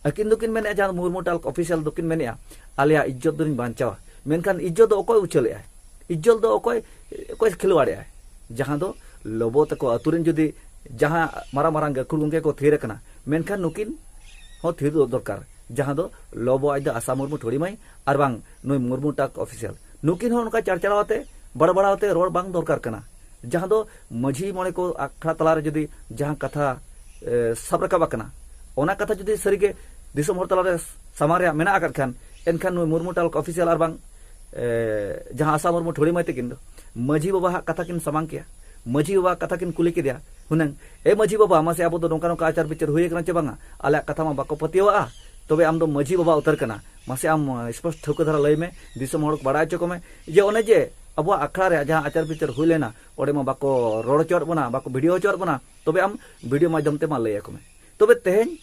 ᱟᱹᱠᱤᱱ ᱫᱚᱠᱤᱱ ᱢᱮᱱᱮᱜᱼᱟ, ᱡᱟᱦᱟᱸ ᱢᱩᱨᱢᱩ ᱴᱟᱞᱠ ᱚᱯᱷᱤᱥᱤᱭᱟᱞ ᱫᱚᱠᱤᱱ ᱢᱮᱱᱮᱜᱼᱟ, "ᱟᱞᱮᱭᱟᱜ ᱤᱡᱽᱡᱚᱛ ᱫᱚᱞᱤᱧ ᱵᱟᱧᱪᱟᱣᱟ", ᱢᱮᱱᱠᱷᱟᱱ ᱤᱡᱽᱡᱚᱛ ᱫᱚ ᱚᱠᱚᱭ ᱩᱪᱷᱟᱹᱞᱮᱜᱼᱟᱭ? ᱤᱡᱽᱡᱚᱛ ᱫᱚ ᱚᱠᱚᱭ, ᱚᱠᱚᱭ ᱠᱷᱮᱞᱣᱟᱲᱮᱜᱼᱟᱭ? ᱡᱟᱦᱟᱸ ᱫᱚ ᱞᱚᱵᱚ ᱛᱟᱠᱚ ᱟᱹᱛᱩ ᱨᱮᱱ ᱡᱩᱫᱤ ᱡᱟᱦᱟᱸ ᱢᱟᱨᱟᱝ ᱢᱟᱨᱟᱝ ᱜᱟᱹᱠᱷᱩᱲ ᱜᱚᱢᱠᱮ ᱠᱚ ᱛᱷᱤᱨ ᱟᱠᱟᱱᱟ, ᱢᱮᱱᱠᱷᱟᱱ ᱱᱩᱠᱤᱱ ᱦᱚᱸ ᱛᱷᱤᱨ ᱫᱚ ᱫᱚᱨᱠᱟᱨ, ᱡᱟᱦᱟᱸ ᱫᱚ ᱞᱚᱵᱚ ᱟᱡ ᱫᱚ ᱟᱥᱟ ᱢᱩᱨᱢᱩ ᱴᱷᱩᱲᱤ ᱢᱟᱹᱭ ᱟᱨ ᱵᱟᱝ ᱱᱩᱭ ᱢᱩᱨᱢᱩ ᱴᱟᱞᱠ ᱚᱯᱷᱤᱥᱤᱭᱟᱞ, ᱱᱩᱠᱤᱱ ᱦᱚᱸ ᱱᱚᱝᱠᱟ ᱪᱟᱲᱪᱟᱲᱟᱣ ᱟᱛᱮ, ᱵᱟᱲᱵᱟᱲᱟᱣ ᱟᱛᱮ ᱨᱚᱲ ᱵᱟᱝ ᱫᱚᱨᱠᱟᱨ ᱠᱟᱱᱟ᱾ ᱡᱟᱦᱟᱸ ᱫᱚ ᱢᱟᱹᱡᱷᱤ ᱢᱚᱬᱮ ᱠᱚ ᱟᱠᱷᱲᱟ ᱛᱟᱞᱟᱨᱮ ᱡᱩᱫᱤ ᱡᱟᱦᱟᱸ ᱠᱟᱛᱷᱟ, ᱮ, ᱥᱟᱵ ᱨᱟᱠᱟᱵ ᱟᱠᱟᱱᱟ, ᱚᱱᱟ ᱠᱟᱛᱷᱟ ᱡᱩᱫᱤ ᱥᱟᱹᱨᱤᱜᱮ ᱫᱤᱥᱚᱢ ᱦᱚᱲ ᱛᱟᱞᱟᱨᱮ ᱥᱟᱢᱟᱝ ᱨᱮᱭᱟᱜ ᱢᱮᱱᱟᱜ ᱟᱠᱟᱫ ᱠᱷᱟᱱ, ᱮᱱᱠᱷᱟᱱ ᱱᱩᱭ ᱢᱩᱨᱢᱩ ᱴᱟᱞᱠ ᱚᱯᱷᱤᱥᱤᱭᱟᱞ ᱟᱨ ᱵᱟᱝ, ᱮ, ᱡᱟᱦᱟᱸ ᱟᱥᱟ ᱢᱩᱨᱢᱩ ᱴᱷᱩᱲᱤ ᱢᱟᱹᱭ ᱛᱟᱹᱠᱤᱱ ᱫᱚ ᱢᱟᱹᱡᱷᱤ ᱵᱟᱵᱟᱣᱟᱜ ᱠᱟᱛᱷᱟ ᱠᱤᱱ ᱥᱟᱢᱟᱝ ᱠᱮᱭᱟ, ᱢᱟᱹᱡᱷᱤ ᱵᱟᱵᱟ ᱠᱟᱛᱷᱟ ᱠᱤᱱ ᱠᱩᱞᱤ ᱠᱮᱫᱮᱭᱟ ᱦᱩᱱᱟᱹᱝ, "ᱮ ᱢᱟᱹᱡᱷᱤ ᱵᱟᱵᱟ, ᱢᱟᱥᱮ ᱟᱵᱚ ᱫᱚ ᱱᱚᱝᱠᱟ ᱱᱚᱝᱠᱟ ᱟᱪᱟᱨ ᱵᱤᱪᱟᱹᱨ ᱦᱩᱭ ᱟᱠᱟᱱᱟ ᱪᱮ ᱵᱟᱝᱟ? ᱟᱞᱮᱭᱟᱜ ᱠᱟᱛᱷᱟ ᱢᱟ ᱵᱟᱠᱚ ᱯᱟᱹᱛᱭᱟᱹᱣᱟᱜᱼᱟ, ᱛᱚᱵᱮ ᱟᱢ ᱫᱚ ᱢᱟᱹᱡᱷᱤ ᱵᱟᱵᱟ ᱩᱛᱟᱹᱨ ᱠᱟᱱᱟ, ᱢᱟᱥᱮ ᱟᱢ, ᱮ, ᱥᱯᱚᱥᱴ ᱴᱷᱟᱹᱣᱠᱟᱹ ᱫᱷᱟᱨᱟ ᱞᱟᱹᱭ ᱢᱮ, ᱫᱤᱥᱚᱢ ᱦᱚᱲ ᱠᱚ ᱵᱟᱲᱟᱭ ᱦᱚᱪᱚ ᱠᱚᱢᱮ ᱡᱮ ᱚᱱᱮ ᱡᱮ ᱟᱵᱚᱣᱟᱜ ᱟᱠᱷᱲᱟ ᱨᱮ ᱡᱟᱦᱟᱸ ᱟᱪᱟᱨ ᱵᱤᱪᱟᱹᱨ ᱦᱩᱭ ᱞᱮᱱᱟ, ᱚᱸᱰᱮ ᱢᱟ ᱵᱟᱠᱚ ᱨᱚᱲ ᱦᱚᱪᱚᱣᱟᱜ ᱵᱚᱱᱟ, ᱵᱟᱠᱚ ᱵᱷᱤᱰᱤᱭᱳ ᱦᱚᱪᱚᱣᱟᱜ ᱵᱚᱱᱟ, ᱛᱚᱵᱮ ᱟᱢ ᱵᱷᱤᱰᱤᱭᱳ ᱢᱟᱫᱽᱫᱷᱚᱢ ᱛᱮ ᱢᱟ ᱞᱟᱹᱭ ᱟᱠᱚ ᱢᱮ᱾" ᱛᱚᱵᱮ ᱛᱮᱦᱮᱧ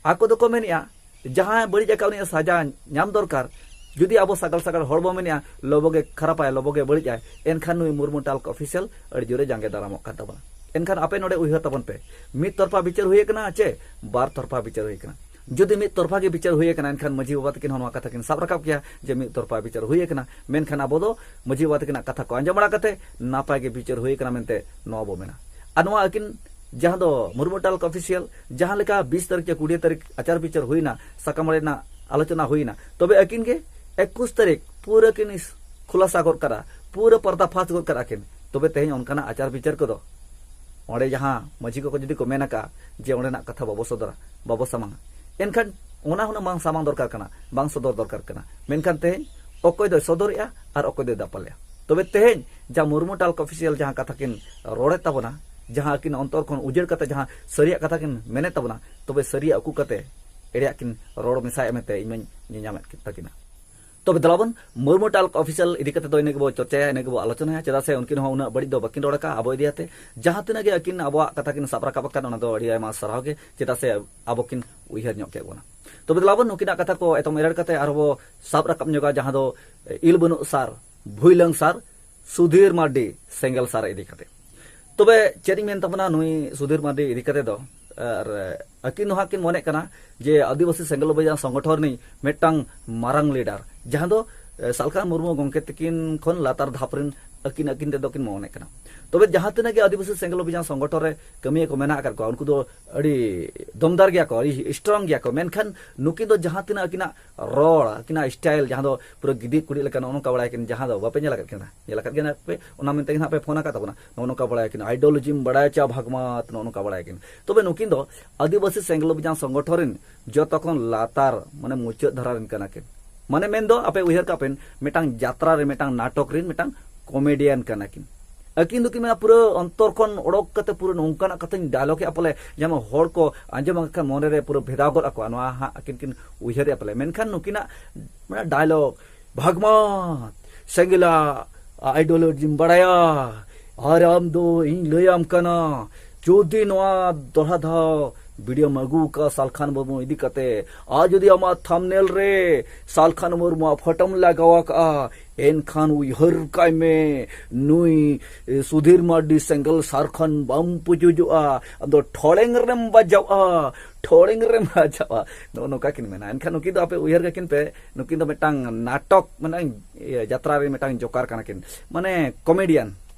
ᱟᱠᱚ ᱫᱚᱠᱚ ᱢᱮᱱᱮᱜᱼᱟ, ᱡᱟᱦᱟᱸᱭ ᱵᱟᱹᱲᱤᱡ ᱟᱠᱟᱫ ᱩᱱᱤᱭᱟᱜ ᱥᱟᱡᱟ ᱧᱟᱢ ᱫᱚᱨᱠᱟᱨ᱾ ᱡᱩᱫᱤ ᱟᱵᱚ ᱥᱟᱜᱟᱲ ᱥᱟᱜᱟᱲ ᱦᱚᱲ ᱵᱚ ᱢᱮᱱᱮᱜᱼᱟ, "ᱞᱚᱵᱚ ᱜᱮ ᱠᱷᱟᱨᱟᱯᱟᱭ, ᱞᱚᱵᱚ ᱜᱮ ᱵᱟᱹᱲᱤᱡᱟᱭ", ᱮᱱᱠᱷᱟᱱ ᱱᱩᱭ ᱢᱩᱨᱢᱩ ᱴᱟᱞᱠ ᱚᱯᱷᱤᱥᱤᱭᱟᱞ ᱟᱹᱰᱤ ᱡᱳᱨᱮ ᱡᱟᱸᱜᱮ ᱫᱟᱨᱟᱢᱚᱜ ᱠᱟᱱ ᱛᱟᱵᱚᱱᱟ᱾ ᱮᱱᱠᱷᱟᱱ ᱟᱯᱮ ᱱᱚᱰᱮ ᱩᱭᱦᱟᱹᱨ ᱛᱟᱵᱚᱱ ᱯᱮ, ᱢᱤᱫ ᱛᱚᱨᱯᱷᱟ ᱵᱤᱪᱟᱹᱨ ᱦᱩᱭ ᱟᱠᱟᱱᱟ ᱪᱮ ᱵᱟᱨ ᱛᱚᱨᱯᱷᱟ ᱵᱤᱪᱟᱹᱨ ᱦᱩᱭ ᱟᱠᱟᱱᱟ? ᱡᱩᱫᱤ ᱢᱤᱫ ᱛᱚᱨᱯᱷᱟ ᱜᱮ ᱵᱤᱪᱟᱹᱨ ᱦᱩᱭ ᱟᱠᱟᱱᱟ, ᱮᱱᱠᱷᱟᱱ ᱢᱟᱹᱡᱷᱤ ᱵᱟᱵᱟ ᱛᱟᱹᱠᱤᱱ ᱦᱚᱸ ᱱᱚᱣᱟ ᱠᱟᱛᱷᱟ ᱠᱤᱱ ᱥᱟᱵ ᱨᱟᱠᱟᱵ ᱠᱮᱭᱟ ᱡᱮ ᱢᱤᱫ ᱛᱚᱨᱯᱷᱟ ᱵᱤᱪᱟᱹᱨ ᱦᱩᱭ ᱟᱠᱟᱱᱟ᱾ ᱢᱮᱱᱠᱷᱟᱱ ᱟᱵᱚ ᱫᱚ ᱢᱟᱹᱡᱷᱤ ᱵᱟᱵᱟ ᱛᱟᱹᱠᱤᱱᱟᱜ ᱠᱟᱛᱷᱟ ᱠᱚ ᱟᱸᱡᱚᱢ ᱵᱟᱲᱟ ᱠᱟᱛᱮ ᱱᱟᱯᱟᱭ ᱜᱮ ᱵᱤᱪᱟᱹᱨ ᱦᱩᱭ ᱟᱠᱟᱱᱟ ᱢᱮᱱᱛᱮ ᱱᱚᱣᱟ ᱵᱚ ᱢᱮᱱᱟ᱾ ᱟᱨ ᱱᱚᱣᱟ ᱟᱹᱠᱤᱱ ᱡᱟᱦᱟᱸ ᱫᱚ ᱢᱩᱨᱢᱩ ᱴᱟᱞᱠ ᱚᱯᱷᱤᱥᱤᱭᱟᱞ ᱡᱟᱦᱟᱸ ᱞᱮᱠᱟ ᱵᱤᱥ ᱛᱟᱹᱨᱤᱠᱷ ᱪᱮ ᱠᱩᱲᱤ ᱛᱟᱹᱨᱤᱠᱷ ᱟᱪᱟᱨ ᱵᱤᱪᱟᱹᱨ ᱦᱩᱭᱱᱟ, ᱥᱟᱠᱟᱢ ᱚᱲᱮᱡ ᱨᱮᱱᱟᱜ ᱟᱞᱳᱪᱚᱱᱟ ᱦᱩᱭᱱᱟ, ᱛᱚᱵᱮ ᱟᱹᱠᱤᱱ ᱜᱮ ᱮᱠᱩᱥ ᱛᱟᱹᱨᱤᱠᱷ ᱯᱩᱨᱟᱹ ᱠᱤᱱ ᱤᱥ-, ᱠᱷᱩᱞᱟᱥᱟ ᱜᱚᱫ ᱠᱟᱫᱟ, ᱯᱩᱨᱟᱹ ᱯᱚᱨᱫᱟ ᱯᱷᱟᱥ ᱜᱚᱫ ᱠᱟᱫᱟ ᱠᱤᱱ᱾ ᱛᱚᱵᱮ ᱛᱮᱦᱮᱧ ᱚᱱᱠᱟᱱᱟᱜ ᱟᱪᱟᱨ ᱵᱤᱪᱟᱹᱨ ᱠᱚᱫᱚ ᱚᱸᱰᱮ ᱡᱟᱦᱟᱸ ᱢᱟᱹᱡᱷᱤ ᱠᱚᱠᱚ ᱡᱩᱫᱤ ᱠᱚ ᱢᱮᱱ ᱟᱠᱟᱫᱼᱟ ᱡᱮ ᱚᱸᱰᱮᱱᱟᱜ ᱠᱟᱛᱷᱟ ᱵᱟᱵᱚ ᱥᱚᱫᱚᱨᱟ, ᱵᱟᱵᱚ ᱥᱟᱢᱟᱝᱟ, ᱮᱱᱠᱷᱟᱱ ᱚᱱᱟ ᱦᱩᱱᱟᱹᱝ ᱵᱟᱝ ᱥᱟᱢᱟᱝ ᱫᱚᱨᱠᱟᱨ ᱠᱟᱱᱟ, ᱵᱟᱝ ᱥᱚᱫᱚᱨ ᱫᱚᱨᱠᱟᱨ ᱠᱟᱱᱟ᱾ ᱢᱮᱱᱠᱷᱟᱱ ᱛᱮᱦᱮᱧ ᱚᱠᱚᱭ ᱫᱚᱭ ᱥᱚᱫᱚᱨᱮᱜᱼᱟ ᱟᱨ ᱚᱠᱚᱭ ᱫᱚᱭ ᱫᱟᱯᱟᱞᱮᱜᱼᱟ? ᱛᱚᱵᱮ ᱛᱮᱦᱮᱧ ᱡᱟᱦᱟᱸ ᱢᱩᱨᱢᱩ ᱴᱟᱞᱠ ᱚᱯᱷᱤᱥᱤᱭᱟᱞ ᱡᱟᱦᱟᱸ ᱠᱟᱛᱷᱟ ᱠᱤᱱ ᱨᱚᱲᱮᱫ ᱛᱟᱵᱚᱱᱟ, ᱡᱟᱦᱟᱸ ᱟᱹᱠᱤᱱ ᱚᱱᱛᱚᱨ ᱠᱷᱚᱱ ᱩᱡᱟᱹᱲ ᱠᱟᱛᱮ ᱡᱟᱦᱟᱸ ᱥᱟᱹᱨᱤᱭᱟᱜ ᱠᱟᱛᱷᱟ ᱠᱤᱱ ᱢᱮᱱᱮᱫ ᱛᱟᱵᱚᱱᱟ, ᱛᱚᱵᱮ ᱥᱟᱹᱨᱤᱭᱟᱜ ᱩᱠᱩ ᱠᱟᱛᱮ ᱮᱲᱮᱭᱟᱜ ᱠᱤᱱ ᱨᱚᱲ ᱢᱮᱥᱟᱭᱮᱫ ᱢᱮᱱᱛᱮ ᱤᱧ ᱢᱟᱧ ᱧᱮᱧᱟᱢᱮᱫ ᱛᱟᱹᱠᱤᱱᱟ᱾ ᱛᱚᱵᱮ ᱫᱮᱞᱟᱵᱚᱱ ᱢᱩᱨᱢᱩ ᱴᱟᱞᱠ ᱚᱯᱷᱤᱥᱤᱭᱟᱞ ᱤᱫᱤ ᱠᱟᱛᱮ ᱫᱚ ᱤᱱᱟᱹ ᱜᱮᱵᱚ ᱪᱚᱨᱪᱟᱭᱟ, ᱤᱱᱟᱹ ᱜᱮᱵᱚ ᱟᱞᱳᱪᱚᱱᱟᱭᱟ, ᱪᱮᱫᱟᱜ ᱥᱮ ᱩᱱᱠᱤᱱ ᱦᱚᱸ ᱩᱱᱟᱹᱜ ᱵᱟᱹᱲᱤᱡ ᱫᱚ ᱵᱟᱹᱠᱤᱱ ᱨᱚᱲ ᱟᱠᱟᱫᱼᱟ ᱟᱵᱚ ᱤᱫᱤ ᱠᱟᱛᱮ᱾ ᱡᱟᱦᱟᱸ ᱛᱤᱱᱟᱹᱜ ᱜᱮ ᱟᱹᱠᱤᱱ ᱟᱵᱚᱣᱟᱜ ᱠᱟᱛᱷᱟ ᱠᱤᱱ ᱥᱟᱵ ᱨᱟᱠᱟᱵ ᱟᱠᱟᱫ, ᱚᱱᱟ ᱫᱚ ᱟᱹᱰᱤ ᱟᱭᱢᱟ ᱥᱟᱨᱦᱟᱣ ᱜᱮ, ᱪᱮᱫᱟᱜ ᱥᱮ ᱟᱵᱚ ᱠᱤᱱ ᱩᱭᱦᱟᱹᱨ ᱧᱚᱜ ᱠᱮᱫ ᱵᱚᱱᱟ᱾ ᱛᱚᱵᱮ ᱫᱮᱞᱟᱵᱚᱱ ᱱᱩᱠᱤᱱᱟᱜ ᱠᱟᱛᱷᱟ ᱠᱚ ᱮᱛᱚᱢ ᱮᱨᱮᱲ ᱠᱟᱛᱮ ᱟᱨᱦᱚᱸ ᱵᱚ ᱥᱟᱵ ᱨᱟᱠᱟᱵ ᱧᱚᱜᱟ, ᱡᱟᱦᱟᱸ ᱫᱚ ᱤᱞ ᱵᱟᱹᱱᱩᱜ ᱥᱟᱨ, ᱵᱷᱩᱭᱞᱟᱹᱝ ᱥᱟᱨ, ᱥᱩᱫᱷᱤᱨ ᱢᱟᱨᱰᱤ ᱥᱮᱸᱜᱮᱞ ᱥᱟᱨ ᱤᱫᱤ ᱠᱟᱛᱮ᱾ ᱛᱚᱵᱮ ᱪᱮᱫ ᱤᱧ ᱢᱮᱱ ᱛᱟᱵᱚᱱᱟ ᱱᱩᱭ ᱥᱩᱫᱷᱤᱨ ᱢᱟᱨᱰᱤ ᱤᱫᱤ ᱠᱟᱛᱮ ᱫᱚ, ᱟᱨ ᱟᱹᱠᱤᱱ ᱫᱚ ᱦᱟᱸᱜ ᱠᱤᱱ ᱢᱚᱱᱮᱜ ᱠᱟᱱᱟ ᱡᱮ ᱟᱹᱫᱤᱵᱟᱹᱥᱤ ᱥᱮᱸᱜᱮᱞ ᱚᱵᱷᱤᱡᱟᱱ ᱥᱚᱝᱜᱚᱴᱷᱚᱱ ᱨᱤᱱᱤᱡ ᱢᱤᱫᱴᱟᱝ ᱢᱟᱨᱟᱝ ᱞᱤᱰᱟᱨ, ᱡᱟᱦᱟᱸ ᱫᱚ, ᱮ, ᱥᱟᱞᱠᱷᱟᱱ ᱢᱩᱨᱢᱩ ᱜᱚᱢᱠᱮ ᱛᱟᱹᱠᱤᱱ ᱠᱷᱚᱱ ᱞᱟᱛᱟᱨ ᱫᱷᱟᱯ ᱨᱤᱱ ᱟᱹᱠᱤᱱ, ᱟᱹᱠᱤᱱ ᱛᱮᱫᱚ ᱠᱤᱱ ᱢᱚᱱᱮᱜ ᱠᱟᱱᱟ᱾ ᱛᱚᱵᱮ ᱡᱟᱦᱟᱸ ᱛᱤᱱᱟᱹᱜ ᱜᱮ ᱟᱹᱫᱤᱵᱟᱹᱥᱤ ᱥᱮᱸᱜᱮᱞ ᱚᱵᱷᱤᱡᱟᱱ ᱥᱚᱝᱜᱚᱴᱷᱚᱱ ᱨᱮ ᱠᱟᱹᱢᱤᱭᱟᱹ ᱠᱚ ᱢᱮᱱᱟᱜ ᱟᱠᱟᱫ ᱠᱚᱣᱟ, ᱩᱱᱠᱩ ᱫᱚ ᱟᱹᱰᱤ ᱫᱚᱢᱫᱟᱨ ᱜᱮᱭᱟ ᱠᱚ, ᱟᱹᱰᱤ ᱥᱴᱨᱚᱝ ᱜᱮᱭᱟ ᱠᱚ, ᱢᱮᱱᱠᱷᱟᱱ ᱱᱩᱠᱤᱱ ᱫᱚ ᱡᱟᱦᱟᱸ ᱛᱤᱱᱟᱹᱜ ᱟᱹᱠᱤᱱᱟᱜ ᱨᱚᱲ, ᱟᱹᱠᱤᱱᱟᱜ ᱥᱴᱟᱭᱤᱞ, ᱡᱟᱦᱟᱸ ᱫᱚ ᱯᱩᱨᱟᱹ ᱜᱤᱫᱤ ᱠᱩᱲᱤ ᱞᱮᱠᱟ ᱱᱚᱜᱼᱚ ᱱᱚᱝᱠᱟ ᱵᱟᱲᱟᱭᱟᱠᱤᱱ, ᱡᱟᱦᱟᱸ ᱫᱚ ᱵᱟᱯᱮ ᱧᱮᱞ ᱟᱠᱟᱫ ᱠᱤᱱᱟ? ᱧᱮᱞ ᱟᱠᱟᱫ ᱜᱮᱭᱟ ᱯᱮ, ᱚᱱᱟ ᱢᱮᱱᱛᱮ ᱜᱮ ᱱᱟᱦᱟᱜ ᱯᱮ ᱯᱷᱳᱱ ᱟᱠᱟᱫ ᱛᱟᱵᱚᱱᱟ᱾ ᱱᱚᱜᱼᱚ ᱱᱚᱝᱠᱟ ᱵᱟᱲᱟᱭᱟᱠᱤᱱ, ᱟᱭᱰᱤᱭᱳᱞᱚᱡᱤᱢ ᱵᱟᱲᱟᱭᱟ ᱪᱟ ᱵᱷᱟᱜᱽᱢᱟᱛ, ᱱᱚᱜᱼᱚ ᱱᱚᱝᱠᱟ ᱵᱟᱲᱟᱭᱟᱠᱤᱱ᱾ ᱛᱚᱵᱮ ᱱᱩᱠᱤᱱ ᱫᱚ ᱟᱹᱫᱤᱵᱟᱹᱥᱤ ᱥᱮᱸᱜᱮᱞ ᱚᱵᱷᱤᱡᱟᱱ ᱥᱚᱝᱜᱚᱴᱷᱚᱱ ᱨᱤᱱ ᱡᱚᱛᱚ ᱠᱷᱚᱱ ᱞᱟᱛᱟᱨ, ᱢᱟᱱᱮ ᱢᱩᱪᱟᱹᱫ ᱫᱷᱟᱨᱟ ᱨᱤᱱ ᱠᱟᱱᱟ ᱠᱤᱱ᱾ ᱢᱟᱱᱮ ᱢᱮᱱᱫᱚ ᱟᱯᱮ ᱩᱭᱦᱟᱹᱨ ᱠᱟᱜ ᱯᱮ, ᱢᱤᱫᱴᱟᱝ ᱡᱟᱛᱨᱟ ᱨᱮ, ᱢᱤᱫᱴᱟᱝ ᱱᱟᱴᱚᱠ ᱨᱤᱱ ᱢᱤᱫᱴᱟᱝ ᱠᱚᱢᱮᱰᱤᱭᱟᱱ ᱠᱟᱱᱟ ᱠᱤᱱ᱾ ᱟᱹᱠᱤᱱ ᱫᱚᱠᱤᱱ ᱢᱮᱱᱟ ᱯᱩᱨᱟᱹ ᱚᱱᱛᱚᱨ ᱠᱷᱚᱱ ᱚᱰᱚᱠ ᱠᱟᱛᱮ ᱯᱩᱨᱟᱹ ᱱᱚᱝᱠᱟᱱᱟᱜ ᱠᱟᱛᱷᱟᱧ ᱰᱟᱭᱞᱚᱜ ᱮᱫᱼᱟ ᱯᱟᱞᱮ, ᱡᱮᱢᱚᱱ ᱦᱚᱲ ᱠᱚ ᱟᱸᱡᱚᱢ ᱠᱷᱟᱱ ᱢᱚᱱᱮ ᱨᱮ ᱯᱩᱨᱟᱹ ᱵᱷᱮᱫᱟᱣ ᱜᱚᱫ ᱟᱠᱚᱣᱟ, ᱱᱚᱣᱟ ᱦᱟᱸᱜ ᱟᱹᱠᱤᱱ ᱠᱤᱱ ᱩᱭᱦᱟᱹᱨᱮᱫᱼᱟ ᱯᱟᱞᱮ᱾ ᱢᱮᱱᱠᱷᱟᱱ ᱱᱩᱠᱤᱱᱟᱜ ᱢᱟᱱᱮ ᱰᱟᱭᱞᱚᱜ, ᱵᱷᱟᱜᱽᱢᱟᱛ, ᱥᱮᱸᱜᱮᱞᱟᱜ ᱟᱭᱰᱤᱭᱳᱞᱚᱡᱤᱢ ᱵᱟᱲᱟᱭᱟ, ᱟᱨ ᱟᱢ ᱫᱚ ᱤᱧ ᱞᱟᱹᱭᱟᱢ ᱠᱟᱱᱟ, ᱡᱩᱫᱤ ᱱᱚᱣᱟ ᱫᱚᱦᱲᱟ ᱫᱷᱟᱣ ᱵᱷᱤᱰᱤᱭᱳᱢ ᱟᱹᱜᱩ ᱟᱠᱟᱫ ᱥᱟᱞᱠᱷᱟᱱ ᱢᱩᱨᱢᱩ ᱤᱫᱤ ᱠᱟᱛᱮ, ᱟᱨ ᱡᱩᱫᱤ ᱟᱢᱟᱜ ᱛᱷᱟᱢᱵᱽᱱᱮᱞ ᱨᱮ ᱥᱟᱞᱠᱷᱟᱱ ᱢᱩᱨᱢᱩᱣᱟᱜ ᱯᱷᱳᱴᱳᱢ ᱞᱟᱜᱟᱣ ᱟᱠᱟᱫᱼᱟ, ᱮᱱᱠᱷᱟᱱ ᱩᱭᱦᱟᱹᱨ ᱠᱟᱭ ᱢᱮ, ᱱᱩᱭ, ᱮ, ᱥᱩᱫᱷᱤᱨ ᱢᱟᱨᱰᱤ ᱥᱮᱸᱜᱮᱞ ᱥᱟᱨ ᱠᱷᱚᱱ ᱵᱟᱢ ᱯᱩᱡᱩᱡᱚᱜᱼᱟ, ᱟᱢ ᱫᱚ ᱴᱷᱚᱲᱮᱝ ᱨᱮᱢ ᱵᱟᱡᱟᱣᱼᱟ, ᱴᱷᱚᱲᱮᱝ ᱨᱮᱢ ᱵᱟᱡᱟᱣᱼᱟ᱾ ᱱᱚᱜᱼᱚ ᱱᱚᱝᱠᱟ ᱠᱤᱱ ᱢᱮᱱᱟ᱾ ᱮᱱᱠᱷᱟᱱ ᱱᱩᱠᱤᱱ ᱫᱚ ᱟᱯᱮ ᱩᱭᱦᱟᱹᱨ ᱠᱟᱠᱤᱱ ᱯᱮ, ᱱᱩᱠᱤᱱ ᱫᱚ ᱢᱤᱫᱴᱟᱝ ᱱᱟᱴᱚᱠ, ᱢᱟᱱᱮ, ᱤᱭᱟᱹ, ᱡᱟᱛᱨᱟ ᱨᱮ ᱢᱤᱫᱴᱟᱝ ᱡᱚᱠᱟᱨ ᱠᱟᱱᱟ ᱠᱤᱱ, ᱢᱟᱱᱮ ᱠᱚᱢᱮᱰᱤᱭᱟᱱ,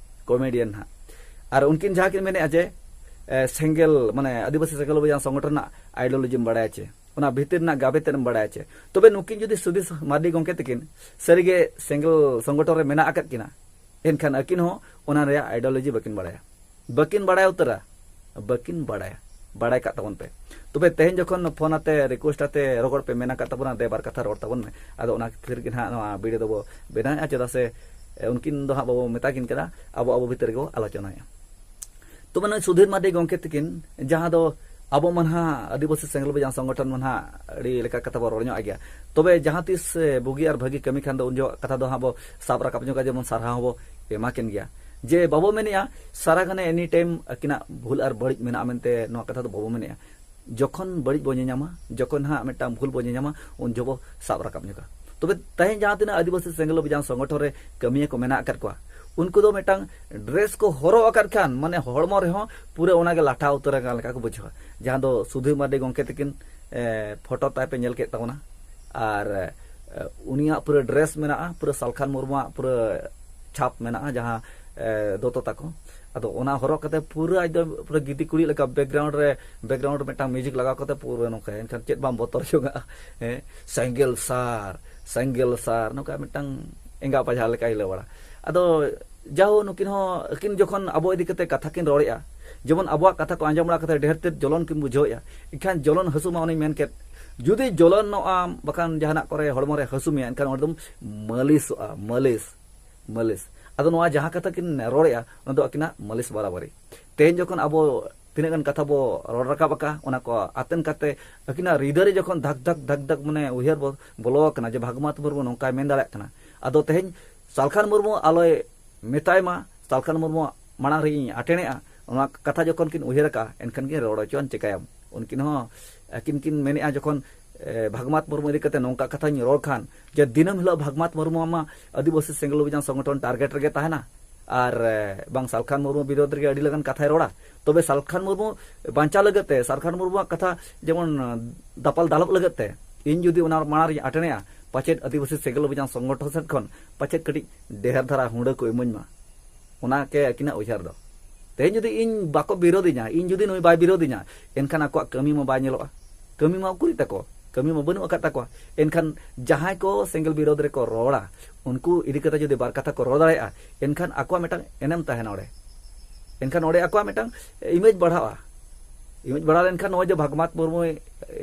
ᱠᱚᱢᱮᱰᱤᱭᱟᱱ ᱦᱟᱸᱜ᱾ ᱟᱨ ᱩᱱᱠᱤᱱ ᱡᱟᱦᱟᱸ ᱠᱤᱱ ᱢᱮᱱᱮᱫᱼᱟ ᱡᱮ, ᱮ, ᱥᱮᱸᱜᱮᱞ, ᱢᱟᱱᱮ ᱟᱹᱫᱤᱵᱟᱹᱥᱤ ᱥᱮᱸᱜᱮᱞ ᱚᱵᱷᱤᱡᱟᱱ ᱥᱚᱝᱜᱚᱴᱷᱚᱱ ᱨᱮᱱᱟᱜ ᱟᱭᱰᱤᱭᱳᱞᱚᱡᱤᱢ ᱵᱟᱲᱟᱭᱟ ᱪᱮ, ᱚᱱᱟ ᱵᱷᱤᱛᱤᱨ ᱨᱮᱱᱟᱜ ᱜᱟᱵᱮ ᱛᱮᱫ ᱮᱢ ᱵᱟᱲᱟᱭᱟ ᱪᱮ? ᱛᱚᱵᱮ ᱱᱩᱠᱤᱱ ᱡᱩᱫᱤ ᱥᱩᱫᱷᱤᱨ ᱢᱟᱨᱰᱤ ᱜᱚᱢᱠᱮ ᱛᱟᱹᱠᱤᱱ ᱥᱟᱹᱨᱤᱜᱮ ᱥᱮᱸᱜᱮᱞ ᱥᱚᱝᱜᱚᱴᱷᱚᱱ ᱨᱮ ᱢᱮᱱᱟᱜ ᱟᱠᱟᱫ ᱠᱤᱱᱟ, ᱮᱱᱠᱷᱟᱱ ᱟᱹᱠᱤᱱ ᱦᱚᱸ ᱚᱱᱟ ᱨᱮᱭᱟᱜ ᱟᱭᱰᱤᱭᱳᱞᱚᱡᱤ ᱵᱟᱹᱠᱤᱱ ᱵᱟᱲᱟᱭᱟ᱾ ᱵᱟᱹᱠᱤᱱ ᱵᱟᱲᱟᱭ ᱩᱛᱟᱹᱨᱟ, ᱵᱟᱹᱠᱤᱱ ᱵᱟᱲᱟᱭᱟ᱾ ᱵᱟᱲᱟᱭ ᱠᱟᱜ ᱛᱟᱵᱚᱱ ᱯᱮ᱾ ᱛᱚᱵᱮ ᱛᱮᱦᱮᱧ ᱡᱚᱠᱷᱚᱱ ᱯᱷᱳᱱ ᱟᱛᱮ ᱨᱤᱠᱩᱭᱮᱥᱴ ᱟᱛᱮ ᱨᱚᱜᱚᱲ ᱯᱮ ᱢᱮᱱ ᱟᱠᱟᱫ ᱛᱟᱵᱚᱱᱟ, ᱫᱮ ᱵᱟᱨ ᱠᱟᱛᱷᱟ ᱨᱚᱲ ᱛᱟᱵᱚᱱ ᱢᱮ, ᱟᱫᱚ ᱚᱱᱟ ᱠᱷᱟᱹᱛᱤᱨ ᱜᱮ ᱱᱟᱦᱟᱜ ᱱᱚᱣᱟ ᱵᱷᱤᱰᱤᱭᱳ ᱫᱚᱵᱚ ᱵᱮᱱᱟᱣᱮᱫᱼᱟ᱾ ᱪᱮᱫᱟᱜ ᱥᱮ ᱩᱱᱠᱤᱱ ᱫᱚ ᱦᱟᱸᱜ ᱵᱟᱵᱚ ᱢᱮᱛᱟ ᱠᱤᱱ ᱠᱟᱱᱟ, ᱟᱵᱚ ᱟᱵᱚ ᱵᱷᱤᱛᱤᱨ ᱨᱮᱜᱮ ᱵᱚ ᱟᱞᱳᱪᱚᱱᱟᱭᱟ᱾ ᱛᱚᱵᱮ ᱱᱩᱭ ᱥᱩᱫᱷᱤᱨ ᱢᱟᱨᱰᱤ ᱜᱚᱢᱠᱮ ᱛᱟᱹᱠᱤᱱ, ᱡᱟᱦᱟᱸ ᱫᱚ ᱟᱵᱚ ᱢᱟ ᱱᱟᱦᱟᱜ ᱟᱹᱫᱤᱵᱟᱹᱥᱤ ᱥᱮᱸᱜᱮᱞ ᱵᱟᱡᱟᱣ ᱥᱚᱝᱜᱚᱴᱷᱚᱱ ᱢᱟ ᱱᱟᱦᱟᱜ ᱟᱹᱰᱤ ᱞᱮᱠᱟ ᱠᱟᱛᱷᱟ ᱵᱚ ᱨᱚᱲ ᱧᱚᱜ ᱜᱮᱭᱟ᱾ ᱛᱚᱵᱮ ᱡᱟᱦᱟᱸ ᱛᱤᱥ ᱵᱩᱜᱤ ᱟᱨ ᱵᱷᱟᱹᱜᱤ ᱠᱟᱹᱢᱤ ᱠᱷᱟᱱ ᱫᱚ ᱩᱱ ᱡᱚᱦᱚᱜ ᱠᱟᱛᱷᱟ ᱫᱚ ᱦᱟᱸᱜ ᱵᱚ ᱥᱟᱵ ᱨᱟᱠᱟᱵ ᱧᱚᱜᱟ, ᱡᱮᱢᱚᱱ ᱥᱟᱨᱦᱟᱣ ᱦᱚᱸᱵᱚ ᱮᱢᱟ ᱠᱤᱱ ᱜᱮᱭᱟ᱾ ᱡᱮ ᱵᱟᱵᱚ ᱢᱮᱱᱮᱜᱼᱟ ᱥᱟᱨᱟ ᱜᱷᱟᱱᱮ ᱮᱱᱤ ᱴᱟᱭᱤᱢ ᱟᱹᱠᱤᱱᱟᱜ ᱵᱷᱩᱞ ᱟᱨ ᱵᱟᱹᱲᱤᱡ ᱢᱮᱱᱟᱜᱼᱟ ᱢᱮᱱᱛᱮ, ᱱᱚᱣᱟ ᱠᱟᱛᱷᱟ ᱫᱚ ᱵᱟᱵᱚ ᱢᱮᱱᱮᱜᱼᱟ᱾ ᱡᱚᱠᱷᱚᱱ ᱵᱟᱹᱲᱤᱡ ᱵᱚ ᱧᱮᱧᱟᱢᱟ, ᱡᱚᱠᱷᱚᱱ ᱦᱟᱸᱜ ᱢᱤᱫᱴᱟᱝ ᱵᱷᱩᱞ ᱵᱚ ᱧᱮᱧᱟᱢᱟ, ᱩᱱ ᱡᱚᱦᱚᱜ ᱵᱚ ᱥᱟᱵ ᱨᱟᱠᱟᱵ ᱧᱚᱜᱟ᱾ ᱛᱚᱵᱮ ᱛᱮᱦᱮᱧ ᱡᱟᱦᱟᱸ ᱛᱤᱱᱟᱹᱜ ᱟᱹᱫᱤᱵᱟᱹᱥᱤ ᱥᱮᱸᱜᱮᱞ ᱚᱵᱷᱤᱡᱟᱱ ᱥᱚᱝᱜᱚᱴᱷᱚᱱ ᱨᱮ ᱠᱟᱹᱢᱤᱭᱟᱹ ᱠᱚ ᱢᱮᱱᱟᱜ ᱟᱠᱟᱫ ᱠᱚᱣᱟ, ᱩᱱᱠᱩ ᱫᱚ ᱢᱤᱫᱴᱟᱝ ᱰᱨᱮᱥ ᱠᱚ ᱦᱚᱨᱚᱜ ᱟᱠᱟᱫ ᱠᱷᱟᱱ, ᱢᱟᱱᱮ ᱦᱚᱲᱢᱚ ᱨᱮᱦᱚᱸ ᱯᱩᱨᱟᱹ ᱚᱱᱟᱜᱮ ᱞᱟᱴᱷᱟ ᱩᱛᱟᱹᱨ ᱟᱠᱟᱱ ᱞᱮᱠᱟ ᱠᱚ ᱵᱩᱡᱷᱟᱹᱣᱟ᱾ ᱡᱟᱦᱟᱸ ᱫᱚ ᱥᱩᱫᱷᱤᱨ ᱢᱟᱨᱰᱤ ᱜᱚᱢᱠᱮ ᱛᱟᱹᱠᱤᱱ, ᱮ, ᱯᱷᱳᱴᱳ ᱛᱟᱭ ᱯᱮ ᱧᱮᱞ ᱠᱮᱫ ᱛᱟᱵᱚᱱᱟ᱾ ᱟᱨ, ᱮ, ᱩᱱᱤᱭᱟᱜ ᱯᱩᱨᱟᱹ ᱰᱨᱮᱥ ᱢᱮᱱᱟᱜᱼᱟ, ᱯᱩᱨᱟᱹ ᱥᱟᱞᱠᱷᱟᱱ ᱢᱩᱨᱢᱩᱣᱟᱜ ᱯᱩᱨᱟᱹ ᱪᱷᱟᱯ ᱢᱮᱱᱟᱜᱼᱟ, ᱡᱟᱦᱟᱸ, ᱮ, ᱫᱚᱛᱚ ᱛᱟᱠᱚ᱾ ᱟᱫᱚ ᱚᱱᱟ ᱦᱚᱨᱚᱜ ᱠᱟᱛᱮ ᱯᱩᱨᱟᱹ ᱟᱡ ᱫᱚ ᱯᱩᱨᱟᱹ ᱜᱤᱫᱤ ᱠᱩᱲᱤ ᱞᱮᱠᱟ ᱵᱮᱠᱜᱨᱟᱣᱩᱱᱰ ᱨᱮ, ᱵᱮᱠᱜᱨᱟᱣᱩᱱᱰ ᱨᱮ ᱢᱤᱫᱴᱟᱝ ᱢᱤᱣᱡᱤᱠ ᱞᱟᱜᱟᱣ ᱠᱟᱛᱮ ᱯᱩᱨᱟᱹ ᱱᱚᱝᱠᱟ, ᱮᱱᱠᱷᱟᱱ ᱪᱮᱫ ᱵᱟᱢ ᱵᱚᱛᱚᱨ ᱡᱚᱝᱟᱜᱼᱟ? ᱦᱮᱸ, ᱥᱮᱸᱜᱮᱞ ᱥᱟᱨ, ᱥᱮᱸᱜᱮᱞ ᱥᱟᱨ, ᱱᱚᱝᱠᱟ ᱢᱤᱫᱴᱟᱝ ᱮᱸᱜᱟ ᱯᱟᱡᱷᱟ ᱞᱮᱠᱟ ᱦᱤᱞᱟᱹᱣ ᱵᱟᱲᱟ᱾ ᱟᱫᱚ ᱡᱟᱦᱳ, ᱱᱩᱠᱤᱱ ᱦᱚᱸ ᱟᱹᱠᱤᱱ ᱡᱚᱠᱷᱚᱱ ᱟᱵᱚ ᱤᱫᱤ ᱠᱟᱛᱮ ᱠᱟᱛᱷᱟ ᱠᱤᱱ ᱨᱚᱲᱮᱜᱼᱟ, ᱡᱮᱢᱚᱱ ᱟᱵᱚᱣᱟᱜ ᱠᱟᱛᱷᱟ ᱠᱚ ᱟᱸᱡᱚᱢ ᱵᱟᱲᱟ ᱠᱟᱛᱮ ᱰᱷᱮᱨ ᱛᱮᱫ ᱡᱚᱞᱚᱱ ᱠᱤᱱ ᱵᱩᱡᱷᱟᱹᱣᱮᱜᱼᱟ, ᱮᱱᱠᱷᱟᱱ ᱡᱚᱞᱚᱱ ᱦᱟᱹᱥᱩ ᱢᱟ ᱚᱱᱮᱧ ᱢᱮᱱ ᱠᱮᱫ, ᱡᱩᱫᱤ ᱡᱚᱞᱚᱱᱚᱜᱼᱟᱢ ᱵᱟᱠᱷᱟᱱ ᱡᱟᱦᱟᱱᱟᱜ ᱠᱚᱨᱮ ᱦᱚᱲᱢᱚ ᱨᱮ ᱦᱟᱹᱥᱩ ᱢᱮᱭᱟ, ᱮᱱᱠᱷᱟᱱ ᱚᱸᱰᱮ ᱫᱚᱢ ᱢᱟᱹᱞᱤᱥᱚᱜᱼᱟ, ᱢᱟᱹᱞᱤᱥ, ᱢᱟᱹᱞᱤᱥ᱾ ᱟᱫᱚ ᱱᱚᱣᱟ ᱡᱟᱦᱟᱸ ᱠᱟᱛᱷᱟ ᱠᱤᱱ ᱨᱚᱲᱮᱜᱼᱟ, ᱚᱱᱟ ᱫᱚ ᱟᱹᱠᱤᱱᱟᱜ ᱢᱟᱹᱞᱤᱥ ᱵᱟᱨᱟᱵᱟᱨᱤ᱾ ᱛᱮᱦᱮᱧ ᱡᱚᱠᱷᱚᱱ ᱟᱵᱚ ᱛᱤᱱᱟᱹᱜ ᱜᱟᱱ ᱠᱟᱛᱷᱟ ᱵᱚ ᱨᱚᱲ ᱨᱟᱠᱟᱵ ᱟᱠᱟᱫᱼᱟ, ᱚᱱᱟ ᱠᱚ ᱟᱛᱮᱱ ᱠᱟᱛᱮ ᱟᱹᱠᱤᱱᱟᱜ ᱦᱨᱤᱫᱟᱹᱭ ᱨᱮ ᱡᱚᱠᱷᱚᱱ ᱫᱷᱟᱠ ᱫᱷᱟᱠ ᱫᱷᱟᱠ ᱫᱷᱟᱠ ᱢᱟᱱᱮ ᱩᱭᱦᱟᱹᱨ ᱵᱚ ᱵᱚᱞᱚ ᱟᱠᱟᱱᱟ ᱡᱮ ᱵᱷᱟᱜᱽᱢᱟᱛ ᱢᱩᱨᱢᱩ ᱱᱚᱝᱠᱟᱭ ᱢᱮᱱ ᱫᱟᱲᱮᱭᱟᱜ ᱠᱟᱱᱟ, ᱟᱫᱚ ᱛᱮᱦᱮᱧ ᱥᱟᱞᱠᱷᱟᱱ ᱢᱩᱨᱢᱩ ᱟᱞᱚᱭ ᱢᱮᱛᱟᱭ ᱢᱟ, ᱥᱟᱞᱠᱷᱟᱱ ᱢᱩᱨᱢᱩ ᱢᱟᱲᱟᱝ ᱨᱮ ᱤᱧ ᱟᱴᱮᱬᱮᱜᱼᱟ, ᱚᱱᱟ ᱠᱟᱛᱷᱟ ᱡᱚᱠᱷᱚᱱ ᱠᱤᱱ ᱩᱭᱦᱟᱹᱨ ᱟᱠᱟᱫᱼᱟ, ᱮᱱᱠᱷᱟᱱ ᱠᱤᱱ ᱨᱚᱲ ᱦᱚᱪᱚᱣᱟᱱ, ᱪᱮᱠᱟᱭᱟᱢ? ᱩᱱᱠᱤᱱ ᱦᱚᱸ ᱟᱹᱠᱤᱱ ᱠᱤᱱ ᱢᱮᱱᱮᱜᱼᱟ, ᱡᱚᱠᱷᱚᱱ, ᱮ, ᱵᱷᱟᱜᱽᱢᱟᱛ ᱢᱩᱨᱢᱩ ᱤᱫᱤ ᱠᱟᱛᱮ ᱱᱚᱝᱠᱟ ᱠᱟᱛᱷᱟᱧ ᱨᱚᱲ ᱠᱷᱟᱱ, ᱡᱮ ᱫᱤᱱᱟᱹᱢ ᱦᱤᱞᱳᱜ ᱵᱷᱟᱜᱽᱢᱟᱛ ᱢᱩᱨᱢᱩ ᱢᱟ ᱟᱹᱫᱤᱵᱟᱹᱥᱤ ᱥᱮᱸᱜᱮᱞ ᱚᱵᱷᱤᱡᱟᱱ ᱥᱚᱝᱜᱚᱴᱷᱚᱱ ᱴᱟᱨᱜᱮᱴ ᱨᱮᱜᱮ ᱛᱟᱦᱮᱱᱟ, ᱟᱨ, ᱮ, ᱵᱟᱝ ᱥᱟᱞᱠᱷᱟᱱ ᱢᱩᱨᱢᱩ ᱵᱤᱨᱳᱫᱷ ᱨᱮᱜᱮ ᱟᱹᱰᱤ ᱞᱮᱠᱟᱱ ᱠᱟᱛᱷᱟᱭ ᱨᱚᱲᱟ᱾ ᱛᱚᱵᱮ ᱥᱟᱞᱠᱷᱟᱱ ᱢᱩᱨᱢᱩ ᱵᱟᱧᱪᱟᱣ ᱞᱟᱹᱜᱤᱫ ᱛᱮ, ᱥᱟᱞᱠᱷᱟᱱ ᱢᱩᱨᱢᱩᱣᱟᱜ ᱠᱟᱛᱷᱟ ᱡᱮᱢᱚᱱ, ᱮ, ᱫᱟᱯᱟᱞ ᱫᱟᱞᱚᱵ ᱞᱟᱹᱜᱤᱫ ᱛᱮ ᱤᱧ ᱡᱩᱫᱤ ᱚᱱᱟ ᱢᱟᱲᱟᱝ ᱨᱤᱧ ᱟᱴᱮᱬᱮᱜᱼᱟ, ᱯᱟᱪᱮᱫ ᱟᱹᱫᱤᱵᱟᱹᱥᱤ ᱥᱮᱸᱜᱮᱞ ᱚᱵᱷᱤᱡᱟᱱ ᱥᱚᱝᱜᱚᱴᱷᱚᱱ ᱥᱮᱫ ᱠᱷᱚᱱ ᱯᱟᱪᱮᱫ ᱠᱟᱹᱴᱤᱡ ᱰᱷᱮᱨ ᱫᱷᱟᱨᱟ ᱦᱩᱸᱰᱟᱹ ᱠᱚ ᱤᱢᱟᱹᱧ ᱢᱟ᱾ ᱚᱱᱟ ᱜᱮ ᱟᱹᱠᱤᱱᱟᱜ ᱩᱭᱦᱟᱹᱨ ᱫᱚ᱾ ᱛᱮᱦᱮᱧ ᱡᱩᱫᱤ ᱤᱧ ᱵᱟᱠᱚ ᱵᱤᱨᱳᱫᱤᱧᱟ, ᱤᱧ ᱡᱩᱫᱤ ᱱᱩᱭ ᱵᱟᱭ ᱵᱤᱨᱳᱫᱤᱧᱟ, ᱮᱱᱠᱷᱟᱱ ᱟᱠᱚᱣᱟᱜ ᱠᱟᱹᱢᱤ ᱢᱟ ᱵᱟᱭ ᱧᱮᱞᱚᱜᱼᱟ, ᱠᱟᱹᱢᱤ ᱢᱟ ᱩᱠᱩᱨᱤᱡ ᱛᱟᱠᱚ, ᱠᱟᱹᱢᱤ ᱢᱟ ᱵᱟᱹᱱᱩᱜ ᱟᱠᱟᱫ ᱛᱟᱠᱚᱣᱟ᱾ ᱮᱱᱠᱷᱟᱱ ᱡᱟᱦᱟᱸᱭ ᱠᱚ ᱥᱮᱸᱜᱮᱞ ᱵᱤᱨᱳᱫᱷ ᱨᱮᱠᱚ ᱨᱚᱲᱟ, ᱩᱱᱠᱩ ᱤᱫᱤ ᱠᱟᱛᱮ ᱡᱩᱫᱤ ᱵᱟᱨ ᱠᱟᱛᱷᱟ ᱠᱚ ᱨᱚᱲ ᱫᱟᱲᱮᱭᱟᱜᱼᱟ, ᱮᱱᱠᱷᱟᱱ ᱟᱠᱚᱣᱟᱜ ᱢᱤᱫᱴᱟᱝ ᱮᱱᱮᱢ ᱛᱟᱦᱮᱱᱟ ᱚᱸᱰᱮ᱾ ᱮᱱᱠᱷᱟᱱ ᱚᱸᱰᱮ ᱟᱠᱚᱣᱟᱜ ᱢᱤᱫᱴᱟᱝ ᱤᱢᱮᱡᱽ ᱵᱟᱲᱦᱟᱜᱼᱟ᱾ ᱤᱢᱮᱡᱽ ᱵᱟᱲᱦᱟᱣ ᱞᱮᱱᱠᱷᱟᱱ ᱱᱚᱜᱼᱚᱭ ᱡᱮ ᱵᱷᱟᱜᱽᱢᱟᱛ ᱢᱩᱨᱢᱩᱭ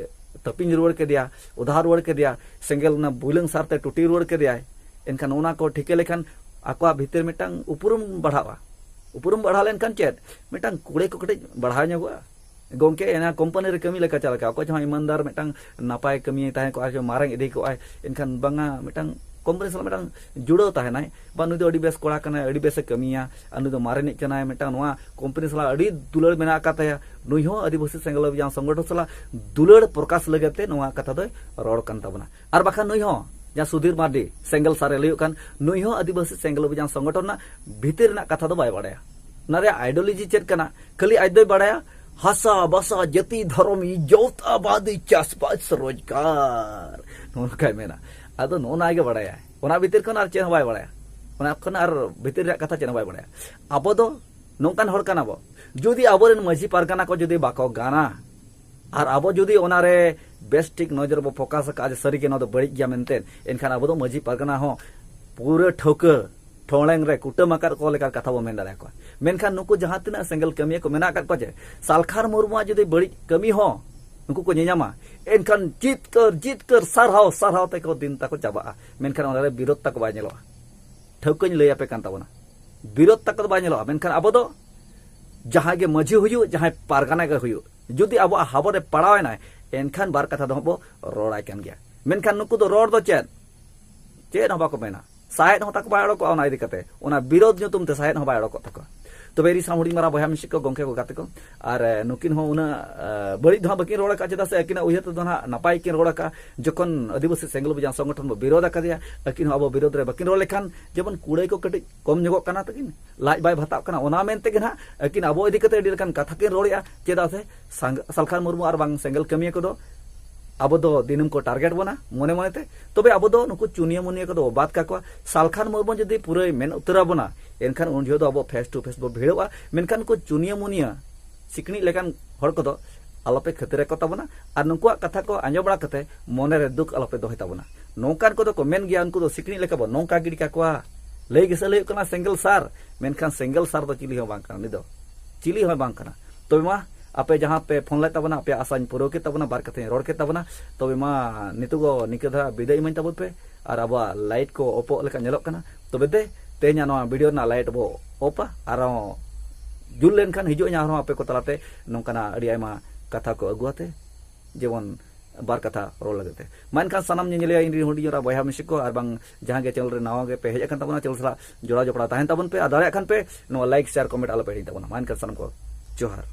ᱛᱟᱹᱯᱤᱧ ᱨᱩᱣᱟᱹᱲ ᱠᱮᱫᱮᱭᱟ, ᱩᱫᱷᱟᱨ ᱨᱩᱣᱟᱹᱲ ᱠᱮᱫᱮᱭᱟᱭ, ᱥᱮᱸᱜᱮᱞ ᱚᱱᱟ ᱵᱩᱞᱟᱹᱝ ᱥᱟᱨᱛᱮ ᱴᱩᱴᱤ ᱨᱩᱣᱟᱹᱲ ᱠᱮᱫᱮᱭᱟᱭ, ᱮᱱᱠᱷᱟᱱ ᱚᱱᱟ ᱠᱚ ᱴᱷᱤᱠᱟᱹ ᱞᱮᱠᱷᱟᱱ ᱟᱠᱚᱣᱟᱜ ᱵᱷᱤᱛᱤᱨ ᱢᱤᱫᱴᱟᱝ ᱩᱯᱨᱩᱢ ᱵᱟᱲᱦᱟᱜᱼᱟ᱾ ᱩᱯᱨᱩᱢ ᱵᱟᱲᱦᱟᱣ ᱞᱮᱱᱠᱷᱟᱱ ᱪᱮᱫ, ᱢᱤᱫᱴᱟᱝ ᱠᱩᱲᱟᱹᱭ ᱠᱚ ᱠᱟᱹᱴᱤᱡ ᱵᱟᱲᱦᱟᱣ ᱧᱚᱜᱚᱜᱼᱟ᱾ ᱜᱚᱢᱠᱮ, ᱚᱱᱟ ᱠᱳᱢᱯᱟᱱᱤ ᱨᱮ ᱠᱟᱹᱢᱤ ᱞᱮᱠᱟ ᱪᱮᱫ ᱞᱮᱠᱟ? ᱚᱠᱚᱭ ᱪᱚ ᱦᱚᱸ ᱤᱢᱟᱱᱫᱟᱨ ᱢᱤᱫᱴᱟᱝ ᱱᱟᱯᱟᱭ ᱠᱟᱹᱢᱤᱭᱟᱹ ᱛᱟᱦᱮᱸ ᱠᱚᱜᱼᱟ, ᱟᱨ ᱢᱟᱨᱟᱝ ᱤᱫᱤ ᱠᱚᱜᱼᱟᱭ, ᱮᱱᱠᱷᱟᱱ ᱵᱟᱝᱟ, ᱢᱤᱫᱴᱟᱝ ᱠᱳᱢᱯᱟᱱᱤ ᱥᱟᱞᱟᱜ ᱢᱤᱫᱴᱟᱝ ᱡᱩᱲᱟᱹᱣ ᱛᱟᱦᱮᱱᱟᱭ, ᱵᱟ ᱱᱩᱭ ᱫᱚ ᱟᱹᱰᱤ ᱵᱮᱥ ᱠᱚᱲᱟ ᱠᱟᱱᱟᱭ, ᱟᱹᱰᱤ ᱵᱮᱥᱮ ᱠᱟᱹᱢᱤᱭᱟ, ᱟᱨ ᱱᱩᱭ ᱫᱚ ᱢᱟᱨᱮᱱᱤᱡ ᱠᱟᱱᱟᱭ, ᱢᱤᱫᱴᱟᱝ ᱱᱚᱣᱟ ᱠᱳᱢᱯᱟᱱᱤ ᱥᱟᱞᱟᱜ ᱟᱹᱰᱤ ᱫᱩᱞᱟᱹᱲ ᱢᱮᱱᱟᱜ ᱟᱠᱟᱫ ᱛᱟᱭᱟ, ᱱᱩᱭ ᱦᱚᱸ ᱟᱹᱫᱤᱵᱟᱹᱥᱤ ᱥᱮᱸᱜᱮᱞ ᱚᱵᱷᱤᱡᱟᱱ ᱥᱚᱝᱜᱚᱴᱷᱚᱱ ᱥᱟᱞᱟᱜ ᱫᱩᱞᱟᱹᱲ ᱯᱨᱚᱠᱟᱥ ᱞᱟᱹᱜᱤᱫ ᱛᱮ ᱱᱚᱣᱟ ᱠᱟᱛᱷᱟ ᱫᱚᱭ ᱨᱚᱲ ᱠᱟᱱ ᱛᱟᱵᱚᱱᱟ᱾ ᱟᱨ ᱵᱟᱠᱷᱟᱱ ᱱᱩᱭ ᱦᱚᱸ ᱡᱟᱦᱟᱸ ᱥᱩᱫᱷᱤᱨ ᱢᱟᱨᱰᱤ ᱥᱮᱸᱜᱮᱞ ᱥᱟᱨᱮ ᱞᱟᱹᱭᱚᱜ ᱠᱟᱱ, ᱱᱩᱭ ᱦᱚᱸ ᱟᱹᱫᱤᱵᱟᱹᱥᱤ ᱥᱮᱸᱜᱮᱞ ᱚᱵᱷᱤᱡᱟᱱ ᱥᱚᱝᱜᱚᱴᱷᱚᱱ ᱨᱮᱱᱟᱜ ᱵᱷᱤᱛᱤᱨ ᱨᱮᱱᱟᱜ ᱠᱟᱛᱷᱟ ᱫᱚ ᱵᱟᱭ ᱵᱟᱲᱟᱭᱟ᱾ ᱚᱱᱟ ᱨᱮᱭᱟᱜ ᱟᱭᱰᱤᱭᱳᱞᱚᱡᱤ ᱪᱮᱫ ᱠᱟᱱᱟ, ᱠᱷᱟᱹᱞᱤ ᱟᱡ ᱫᱚᱭ ᱵᱟᱲᱟᱭᱟ ᱦᱟᱥᱟ, ᱵᱷᱟᱥᱟ, ᱡᱟᱹᱛᱤ, ᱫᱷᱚᱨᱚᱢ, ᱤᱡᱽᱡᱚᱛ, ᱟᱵᱟᱫᱤ, ᱪᱟᱥᱵᱟᱥ, ᱨᱳᱡᱽᱜᱟᱨ, ᱱᱚᱜᱼᱚ ᱱᱚᱝᱠᱟᱭ ᱢᱮᱱᱟ᱾ ᱟᱫᱚ ᱱᱚᱜᱼᱚ ᱱᱚᱣᱟ ᱜᱮ ᱵᱟᱲᱟᱭᱟᱭ, ᱚᱱᱟ ᱵᱷᱤᱛᱤᱨ ᱠᱷᱚᱱ ᱟᱨ ᱪᱮᱫ ᱦᱚᱸ ᱵᱟᱭ ᱵᱟᱲᱟᱭᱟ, ᱚᱱᱟ ᱠᱷᱚᱱ ᱟᱨ ᱵᱷᱤᱛᱤᱨ ᱨᱮᱭᱟᱜ ᱠᱟᱛᱷᱟ ᱪᱮᱫ ᱦᱚᱸ ᱵᱟᱭ ᱵᱟᱲᱟᱭᱟ᱾ ᱟᱵᱚ ᱫᱚ ᱱᱚᱝᱠᱟᱱ ᱦᱚᱲ ᱠᱟᱱᱟ ᱵᱚ, ᱡᱩᱫᱤ ᱟᱵᱚᱨᱮᱱ ᱢᱟᱹᱡᱷᱤ ᱯᱟᱨᱜᱟᱱᱟ ᱠᱚ ᱡᱩᱫᱤ ᱵᱟᱠᱚ ᱜᱟᱱᱟ, ᱟᱨ ᱟᱵᱚ ᱡᱩᱫᱤ ᱚᱱᱟᱨᱮ ᱵᱮᱥ ᱴᱷᱤᱠ ᱱᱚᱡᱚᱨ ᱵᱚ ᱯᱷᱳᱠᱟᱥ ᱟᱠᱟᱫᱼᱟ ᱡᱮ ᱥᱟᱹᱨᱤᱜᱮ ᱱᱚᱣᱟ ᱫᱚ ᱵᱟᱹᱲᱤᱡ ᱜᱮᱭᱟ ᱢᱮᱱᱛᱮ, ᱮᱱᱠᱷᱟᱱ ᱟᱵᱚ ᱫᱚ ᱢᱟᱹᱡᱷᱤ ᱯᱟᱨᱜᱟᱱᱟ ᱦᱚᱸ ᱯᱩᱨᱟᱹ ᱴᱷᱟᱹᱣᱠᱟᱹ ᱴᱷᱚᱲᱮᱝ ᱨᱮ ᱠᱩᱴᱟᱹᱢ ᱟᱠᱟᱫ ᱠᱚ ᱞᱮᱠᱟ ᱠᱟᱛᱷᱟ ᱵᱚ ᱢᱮᱱ ᱫᱟᱲᱮᱭᱟᱠᱚᱣᱟ᱾ ᱢᱮᱱᱠᱷᱟᱱ ᱱᱩᱠᱩ ᱡᱟᱦᱟᱸ ᱛᱤᱱᱟᱹᱜ ᱥᱮᱸᱜᱮᱞ ᱠᱟᱹᱢᱤᱭᱟᱹ ᱠᱚ ᱢᱮᱱᱟᱜ ᱟᱠᱟᱫ ᱠᱚᱣᱟ, ᱡᱮ ᱥᱟᱞᱠᱷᱟᱱ ᱢᱩᱨᱢᱩᱣᱟᱜ ᱡᱩᱫᱤ ᱵᱟᱹᱲᱤᱡ ᱠᱟᱹᱢᱤ ᱦᱚᱸ ᱩᱱᱠᱩ ᱠᱚ ᱧᱮᱧᱟᱢᱟ, ᱮᱱᱠᱷᱟᱱ ᱡᱤᱛᱠᱟᱹᱨ ᱡᱤᱛᱠᱟᱹᱨ ᱥᱟᱨᱦᱟᱣ ᱥᱟᱨᱦᱟᱣ ᱛᱮᱠᱚ ᱫᱤᱱ ᱛᱟᱠᱚ ᱪᱟᱵᱟᱜᱼᱟ, ᱢᱮᱱᱠᱷᱟᱱ ᱚᱱᱟᱨᱮ ᱵᱤᱨᱳᱫᱷ ᱛᱟᱠᱚ ᱵᱟᱭ ᱧᱮᱞᱚᱜᱼᱟ᱾ ᱴᱷᱟᱹᱣᱠᱟᱹᱧ ᱞᱟᱹᱭ ᱟᱯᱮ ᱠᱟᱱ ᱛᱟᱵᱚᱱᱟ, ᱵᱤᱨᱳᱫᱷ ᱛᱟᱠᱚ ᱫᱚ ᱵᱟᱭ ᱧᱮᱞᱚᱜᱼᱟ᱾ ᱢᱮᱱᱠᱷᱟᱱ ᱟᱵᱚ ᱫᱚ ᱡᱟᱦᱟᱸᱭ ᱜᱮ ᱢᱟᱹᱡᱷᱤ ᱦᱩᱭᱩᱜ, ᱡᱟᱦᱟᱸᱭ ᱯᱟᱨᱜᱟᱱᱟ ᱜᱮ ᱦᱩᱭᱩᱜ, ᱡᱩᱫᱤ ᱟᱵᱚᱣᱟᱜ ᱦᱟᱵᱚᱨ ᱨᱮ ᱯᱟᱲᱟᱣ ᱮᱱᱟᱭ, ᱮᱱᱠᱷᱟᱱ ᱵᱟᱨ ᱠᱟᱛᱷᱟ ᱫᱚ ᱦᱟᱸᱜ ᱵᱚ ᱨᱚᱲᱟᱭ ᱠᱟᱱ ᱜᱮᱭᱟ᱾ ᱢᱮᱱᱠᱷᱟᱱ ᱱᱩᱠᱩ ᱫᱚ ᱨᱚᱲ ᱫᱚ ᱪᱮᱫ? ᱪᱮᱫ ᱦᱚᱸ ᱵᱟᱠᱚ ᱢᱮᱱᱟ᱾ ᱥᱟᱦᱮᱫ ᱦᱚᱸ ᱛᱟᱠᱚ ᱵᱟᱭ ᱚᱰᱚᱠᱚᱜᱼᱟ ᱚᱱᱟ ᱤᱫᱤ ᱠᱟᱛᱮ, ᱚᱱᱟ ᱵᱤᱨᱳᱫᱷ ᱧᱩᱛᱩᱢ ᱛᱮ ᱥᱟᱦᱮᱫ ᱦᱚᱸ ᱵᱟᱭ ᱚᱰᱚᱠᱚᱜ ᱛᱟᱠᱚᱣᱟ᱾ ᱛᱚᱵᱮ ᱤᱧ ᱥᱟᱶ ᱦᱩᱰᱤᱧ ᱢᱟᱨᱟᱝ ᱵᱚᱭᱦᱟ ᱢᱤᱥᱤ ᱠᱚ, ᱜᱚᱢᱠᱮ ᱠᱚ, ᱜᱟᱛᱮ ᱠᱚ, ᱟᱨ ᱮ, ᱱᱩᱠᱤᱱ ᱦᱚᱸ ᱩᱱᱟᱹᱜ ᱮ, ᱵᱟᱹᱲᱤᱡ ᱫᱚ ᱦᱟᱸᱜ ᱵᱟᱹᱠᱤᱱ ᱨᱚᱲ ᱟᱠᱟᱫ, ᱪᱮᱫᱟᱜ ᱥᱮ ᱟᱹᱠᱤᱱᱟᱜ ᱩᱭᱦᱟᱹᱨ ᱛᱮᱫᱚ ᱦᱟᱸᱜ ᱱᱟᱯᱟᱭ ᱠᱤᱱ ᱨᱚᱲ ᱟᱠᱟᱫᱼᱟ᱾ ᱡᱚᱠᱷᱚᱱ ᱟᱹᱫᱤᱵᱟᱹᱥᱤ ᱥᱮᱸᱜᱮᱞ ᱚᱵᱷᱤᱡᱟᱱ ᱥᱚᱝᱜᱚᱴᱷᱚᱱ ᱵᱚ ᱵᱤᱨᱳᱫᱷ ᱟᱠᱟᱫᱮᱭᱟ, ᱟᱹᱠᱤᱱ ᱦᱚᱸ ᱟᱵᱚ ᱵᱤᱨᱳᱫᱷ ᱨᱮ ᱵᱟᱹᱠᱤᱱ ᱨᱚᱲ ᱞᱮᱠᱷᱟᱱ ᱡᱮᱢᱚᱱ ᱠᱩᱲᱟᱹᱭ ᱠᱚ ᱠᱟᱹᱴᱤᱡ ᱠᱚᱢ ᱧᱚᱜᱚᱜ ᱠᱟᱱᱟ ᱛᱟᱹᱠᱤᱱ, ᱞᱟᱡ ᱵᱟᱭ ᱵᱷᱟᱛᱟᱜ ᱠᱟᱱᱟ, ᱚᱱᱟ ᱢᱮᱱᱛᱮ ᱜᱮ ᱱᱟᱦᱟᱜ ᱟᱹᱠᱤᱱ ᱟᱵᱚ ᱤᱫᱤ ᱠᱟᱛᱮ ᱟᱹᱰᱤ ᱞᱮᱠᱟᱱ ᱠᱟᱛᱷᱟ ᱠᱤᱱ ᱨᱚᱲᱮᱫᱼᱟ᱾ ᱪᱮᱫᱟᱜ ᱥᱮ ᱥᱟᱝ-, ᱥᱟᱞᱠᱷᱟᱱ ᱢᱩᱨᱢᱩ ᱟᱨ ᱵᱟᱝ ᱥᱮᱸᱜᱮᱞ ᱠᱟᱹᱢᱤᱭᱟᱹ ᱠᱚᱫᱚ ᱟᱵᱚ ᱫᱚ ᱫᱤᱱᱟᱹᱢ ᱠᱚ ᱴᱟᱨᱜᱮᱴ ᱵᱚᱱᱟ ᱢᱚᱱᱮ ᱢᱚᱱᱮᱛᱮ᱾ ᱛᱚᱵᱮ ᱟᱵᱚ ᱫᱚ ᱱᱩᱠᱩ ᱪᱩᱱᱤᱭᱟᱹ ᱢᱩᱱᱤᱭᱟᱹ ᱠᱚᱫᱚ ᱵᱚ ᱵᱟᱫ ᱠᱟᱠᱚᱣᱟ᱾ ᱥᱟᱞᱠᱷᱟᱱ ᱢᱩᱨᱢᱩ ᱡᱩᱫᱤ ᱯᱩᱨᱟᱹᱭ ᱢᱮᱱ ᱩᱛᱟᱹᱨ ᱟᱵᱚᱱᱟ, ᱮᱱᱠᱷᱟᱱ ᱩᱱ ᱡᱚᱦᱚᱜ ᱫᱚ ᱟᱵᱚ ᱯᱷᱮᱥ ᱴᱩ ᱯᱷᱮᱥ ᱵᱚ ᱵᱷᱤᱲᱟᱹᱜᱼᱟ᱾ ᱢᱮᱱᱠᱷᱟᱱ ᱱᱩᱠᱩ ᱪᱩᱱᱤᱭᱟᱹ ᱢᱩᱱᱤᱭᱟᱹ ᱥᱤᱠᱲᱤᱡ ᱞᱮᱠᱟᱱ ᱦᱚᱲ ᱠᱚᱫᱚ ᱟᱞᱚᱯᱮ ᱠᱷᱟᱹᱛᱤᱨ ᱟᱠᱚ ᱛᱟᱵᱚᱱᱟ᱾ ᱟᱨ ᱱᱩᱠᱩᱣᱟᱜ ᱠᱟᱛᱷᱟ ᱠᱚ ᱟᱸᱡᱚᱢ ᱵᱟᱲᱟ ᱠᱟᱛᱮ ᱢᱚᱱᱮᱨᱮ ᱫᱩᱠ ᱟᱞᱚᱯᱮ ᱫᱚᱦᱚᱭ ᱛᱟᱵᱚᱱᱟ᱾ ᱱᱚᱝᱠᱟᱱ ᱠᱚᱫᱚ ᱠᱚ ᱢᱮᱱ ᱜᱮᱭᱟ, ᱩᱱᱠᱩ ᱫᱚ ᱥᱤᱠᱲᱤᱡ ᱞᱮᱠᱟ ᱵᱚ ᱱᱚᱝᱠᱟ ᱜᱤᱰᱤ ᱠᱟᱠᱚᱣᱟ᱾ ᱞᱟᱹᱭ ᱜᱮᱥᱮ ᱞᱟᱹᱭᱚᱜ ᱠᱟᱱᱟ ᱥᱮᱸᱜᱮᱞ ᱥᱟᱨ, ᱢᱮᱱᱠᱷᱟᱱ ᱥᱮᱸᱜᱮᱞ ᱥᱟᱨ ᱫᱚ ᱪᱤᱞᱤ ᱦᱚᱸ ᱵᱟᱝ ᱠᱟᱱᱟ ᱩᱱᱤ ᱫᱚ, ᱪᱤᱞᱤ ᱦᱚᱸ ᱵᱟᱝ ᱠᱟᱱᱟ᱾ ᱛᱚᱵᱮ ᱢᱟ, ᱟᱯᱮ ᱡᱟᱦᱟᱸ ᱯᱮ ᱯᱷᱳᱱ ᱞᱮᱫ ᱛᱟᱵᱚᱱᱟ, ᱟᱯᱮᱭᱟᱜ ᱟᱥᱟᱧ ᱯᱩᱨᱟᱹᱣ ᱠᱮᱫ ᱛᱟᱵᱚᱱᱟ, ᱵᱟᱨ ᱠᱟᱛᱷᱟᱧ ᱨᱚᱲ ᱠᱮᱫ ᱛᱟᱵᱚᱱᱟ᱾ ᱛᱚᱵᱮ ᱢᱟ, ᱱᱤᱛᱚᱜ ᱫᱚ ᱱᱤᱠᱟᱹ ᱫᱷᱟᱨᱟ ᱵᱤᱫᱟᱹᱭ ᱤᱢᱟᱹᱧ ᱛᱟᱵᱚᱱ ᱯᱮ, ᱟᱨ ᱟᱵᱚᱣᱟᱜ ᱞᱟᱭᱤᱴ ᱠᱚ ᱚᱯᱚᱜ ᱞᱮᱠᱟ ᱧᱮᱞᱚᱜ ᱠᱟᱱᱟ᱾ ᱛᱚᱵᱮ ᱫᱮ, ᱛᱮᱦᱮᱧᱟᱜ ᱱᱚᱣᱟ ᱵᱷᱤᱰᱤᱭᱳ ᱨᱮᱱᱟᱜ ᱞᱟᱭᱤᱴ ᱵᱚ ᱚᱯᱟ, ᱟᱨᱦᱚᱸ ᱡᱩᱞ ᱞᱮᱱᱠᱷᱟᱱ ᱦᱤᱡᱩᱜ ᱟᱹᱧ ᱟᱨᱦᱚᱸ ᱟᱯᱮ ᱠᱚ ᱛᱟᱞᱟᱛᱮ ᱱᱚᱝᱠᱟᱱᱟᱜ ᱟᱹᱰᱤ ᱟᱭᱢᱟ ᱠᱟᱛᱷᱟ ᱠᱚ ᱟᱹᱜᱩ ᱟᱛᱮ, ᱡᱮᱢᱚᱱ ᱵᱟᱨ ᱠᱟᱛᱷᱟ ᱨᱚᱲ ᱞᱟᱹᱜᱤᱫ ᱛᱮ᱾ ᱢᱟ ᱮᱱᱠᱷᱟᱱ ᱥᱟᱱᱟᱢ ᱧᱮᱧᱮᱞᱤᱭᱟᱹ, ᱤᱧ ᱨᱮᱱ ᱦᱩᱰᱤᱧ ᱮᱨᱟ ᱵᱚᱭᱦᱟ ᱢᱤᱥᱤ ᱠᱚ, ᱟᱨ ᱵᱟᱝ ᱡᱟᱦᱟᱸ ᱜᱮ ᱪᱮᱱᱮᱞ ᱨᱮ ᱱᱟᱣᱟ ᱜᱮ ᱯᱮ ᱦᱮᱡ ᱟᱠᱟᱱ ᱛᱟᱵᱚᱱᱟ, ᱪᱮᱱᱮᱞ ᱥᱟᱞᱟᱜ ᱡᱚᱲᱟᱣ ᱡᱚᱯᱲᱟᱣ ᱛᱟᱦᱮᱱ ᱛᱟᱵᱚᱱ ᱯᱮ, ᱟᱨ ᱫᱟᱲᱮᱭᱟᱜ ᱠᱷᱟᱱ ᱯᱮ ᱱᱚᱣᱟ ᱞᱟᱭᱤᱠ, ᱥᱮᱭᱟᱨ, ᱠᱚᱢᱮᱱᱴ ᱟᱞᱚ ᱯᱮ ᱦᱤᱲᱤᱧ ᱛᱟᱵᱚᱱᱟ᱾ ᱢᱟ ᱮᱱᱠᱷᱟᱱ ᱥᱟᱱᱟᱢ ᱠᱚ ᱡᱚᱦᱟᱨ᱾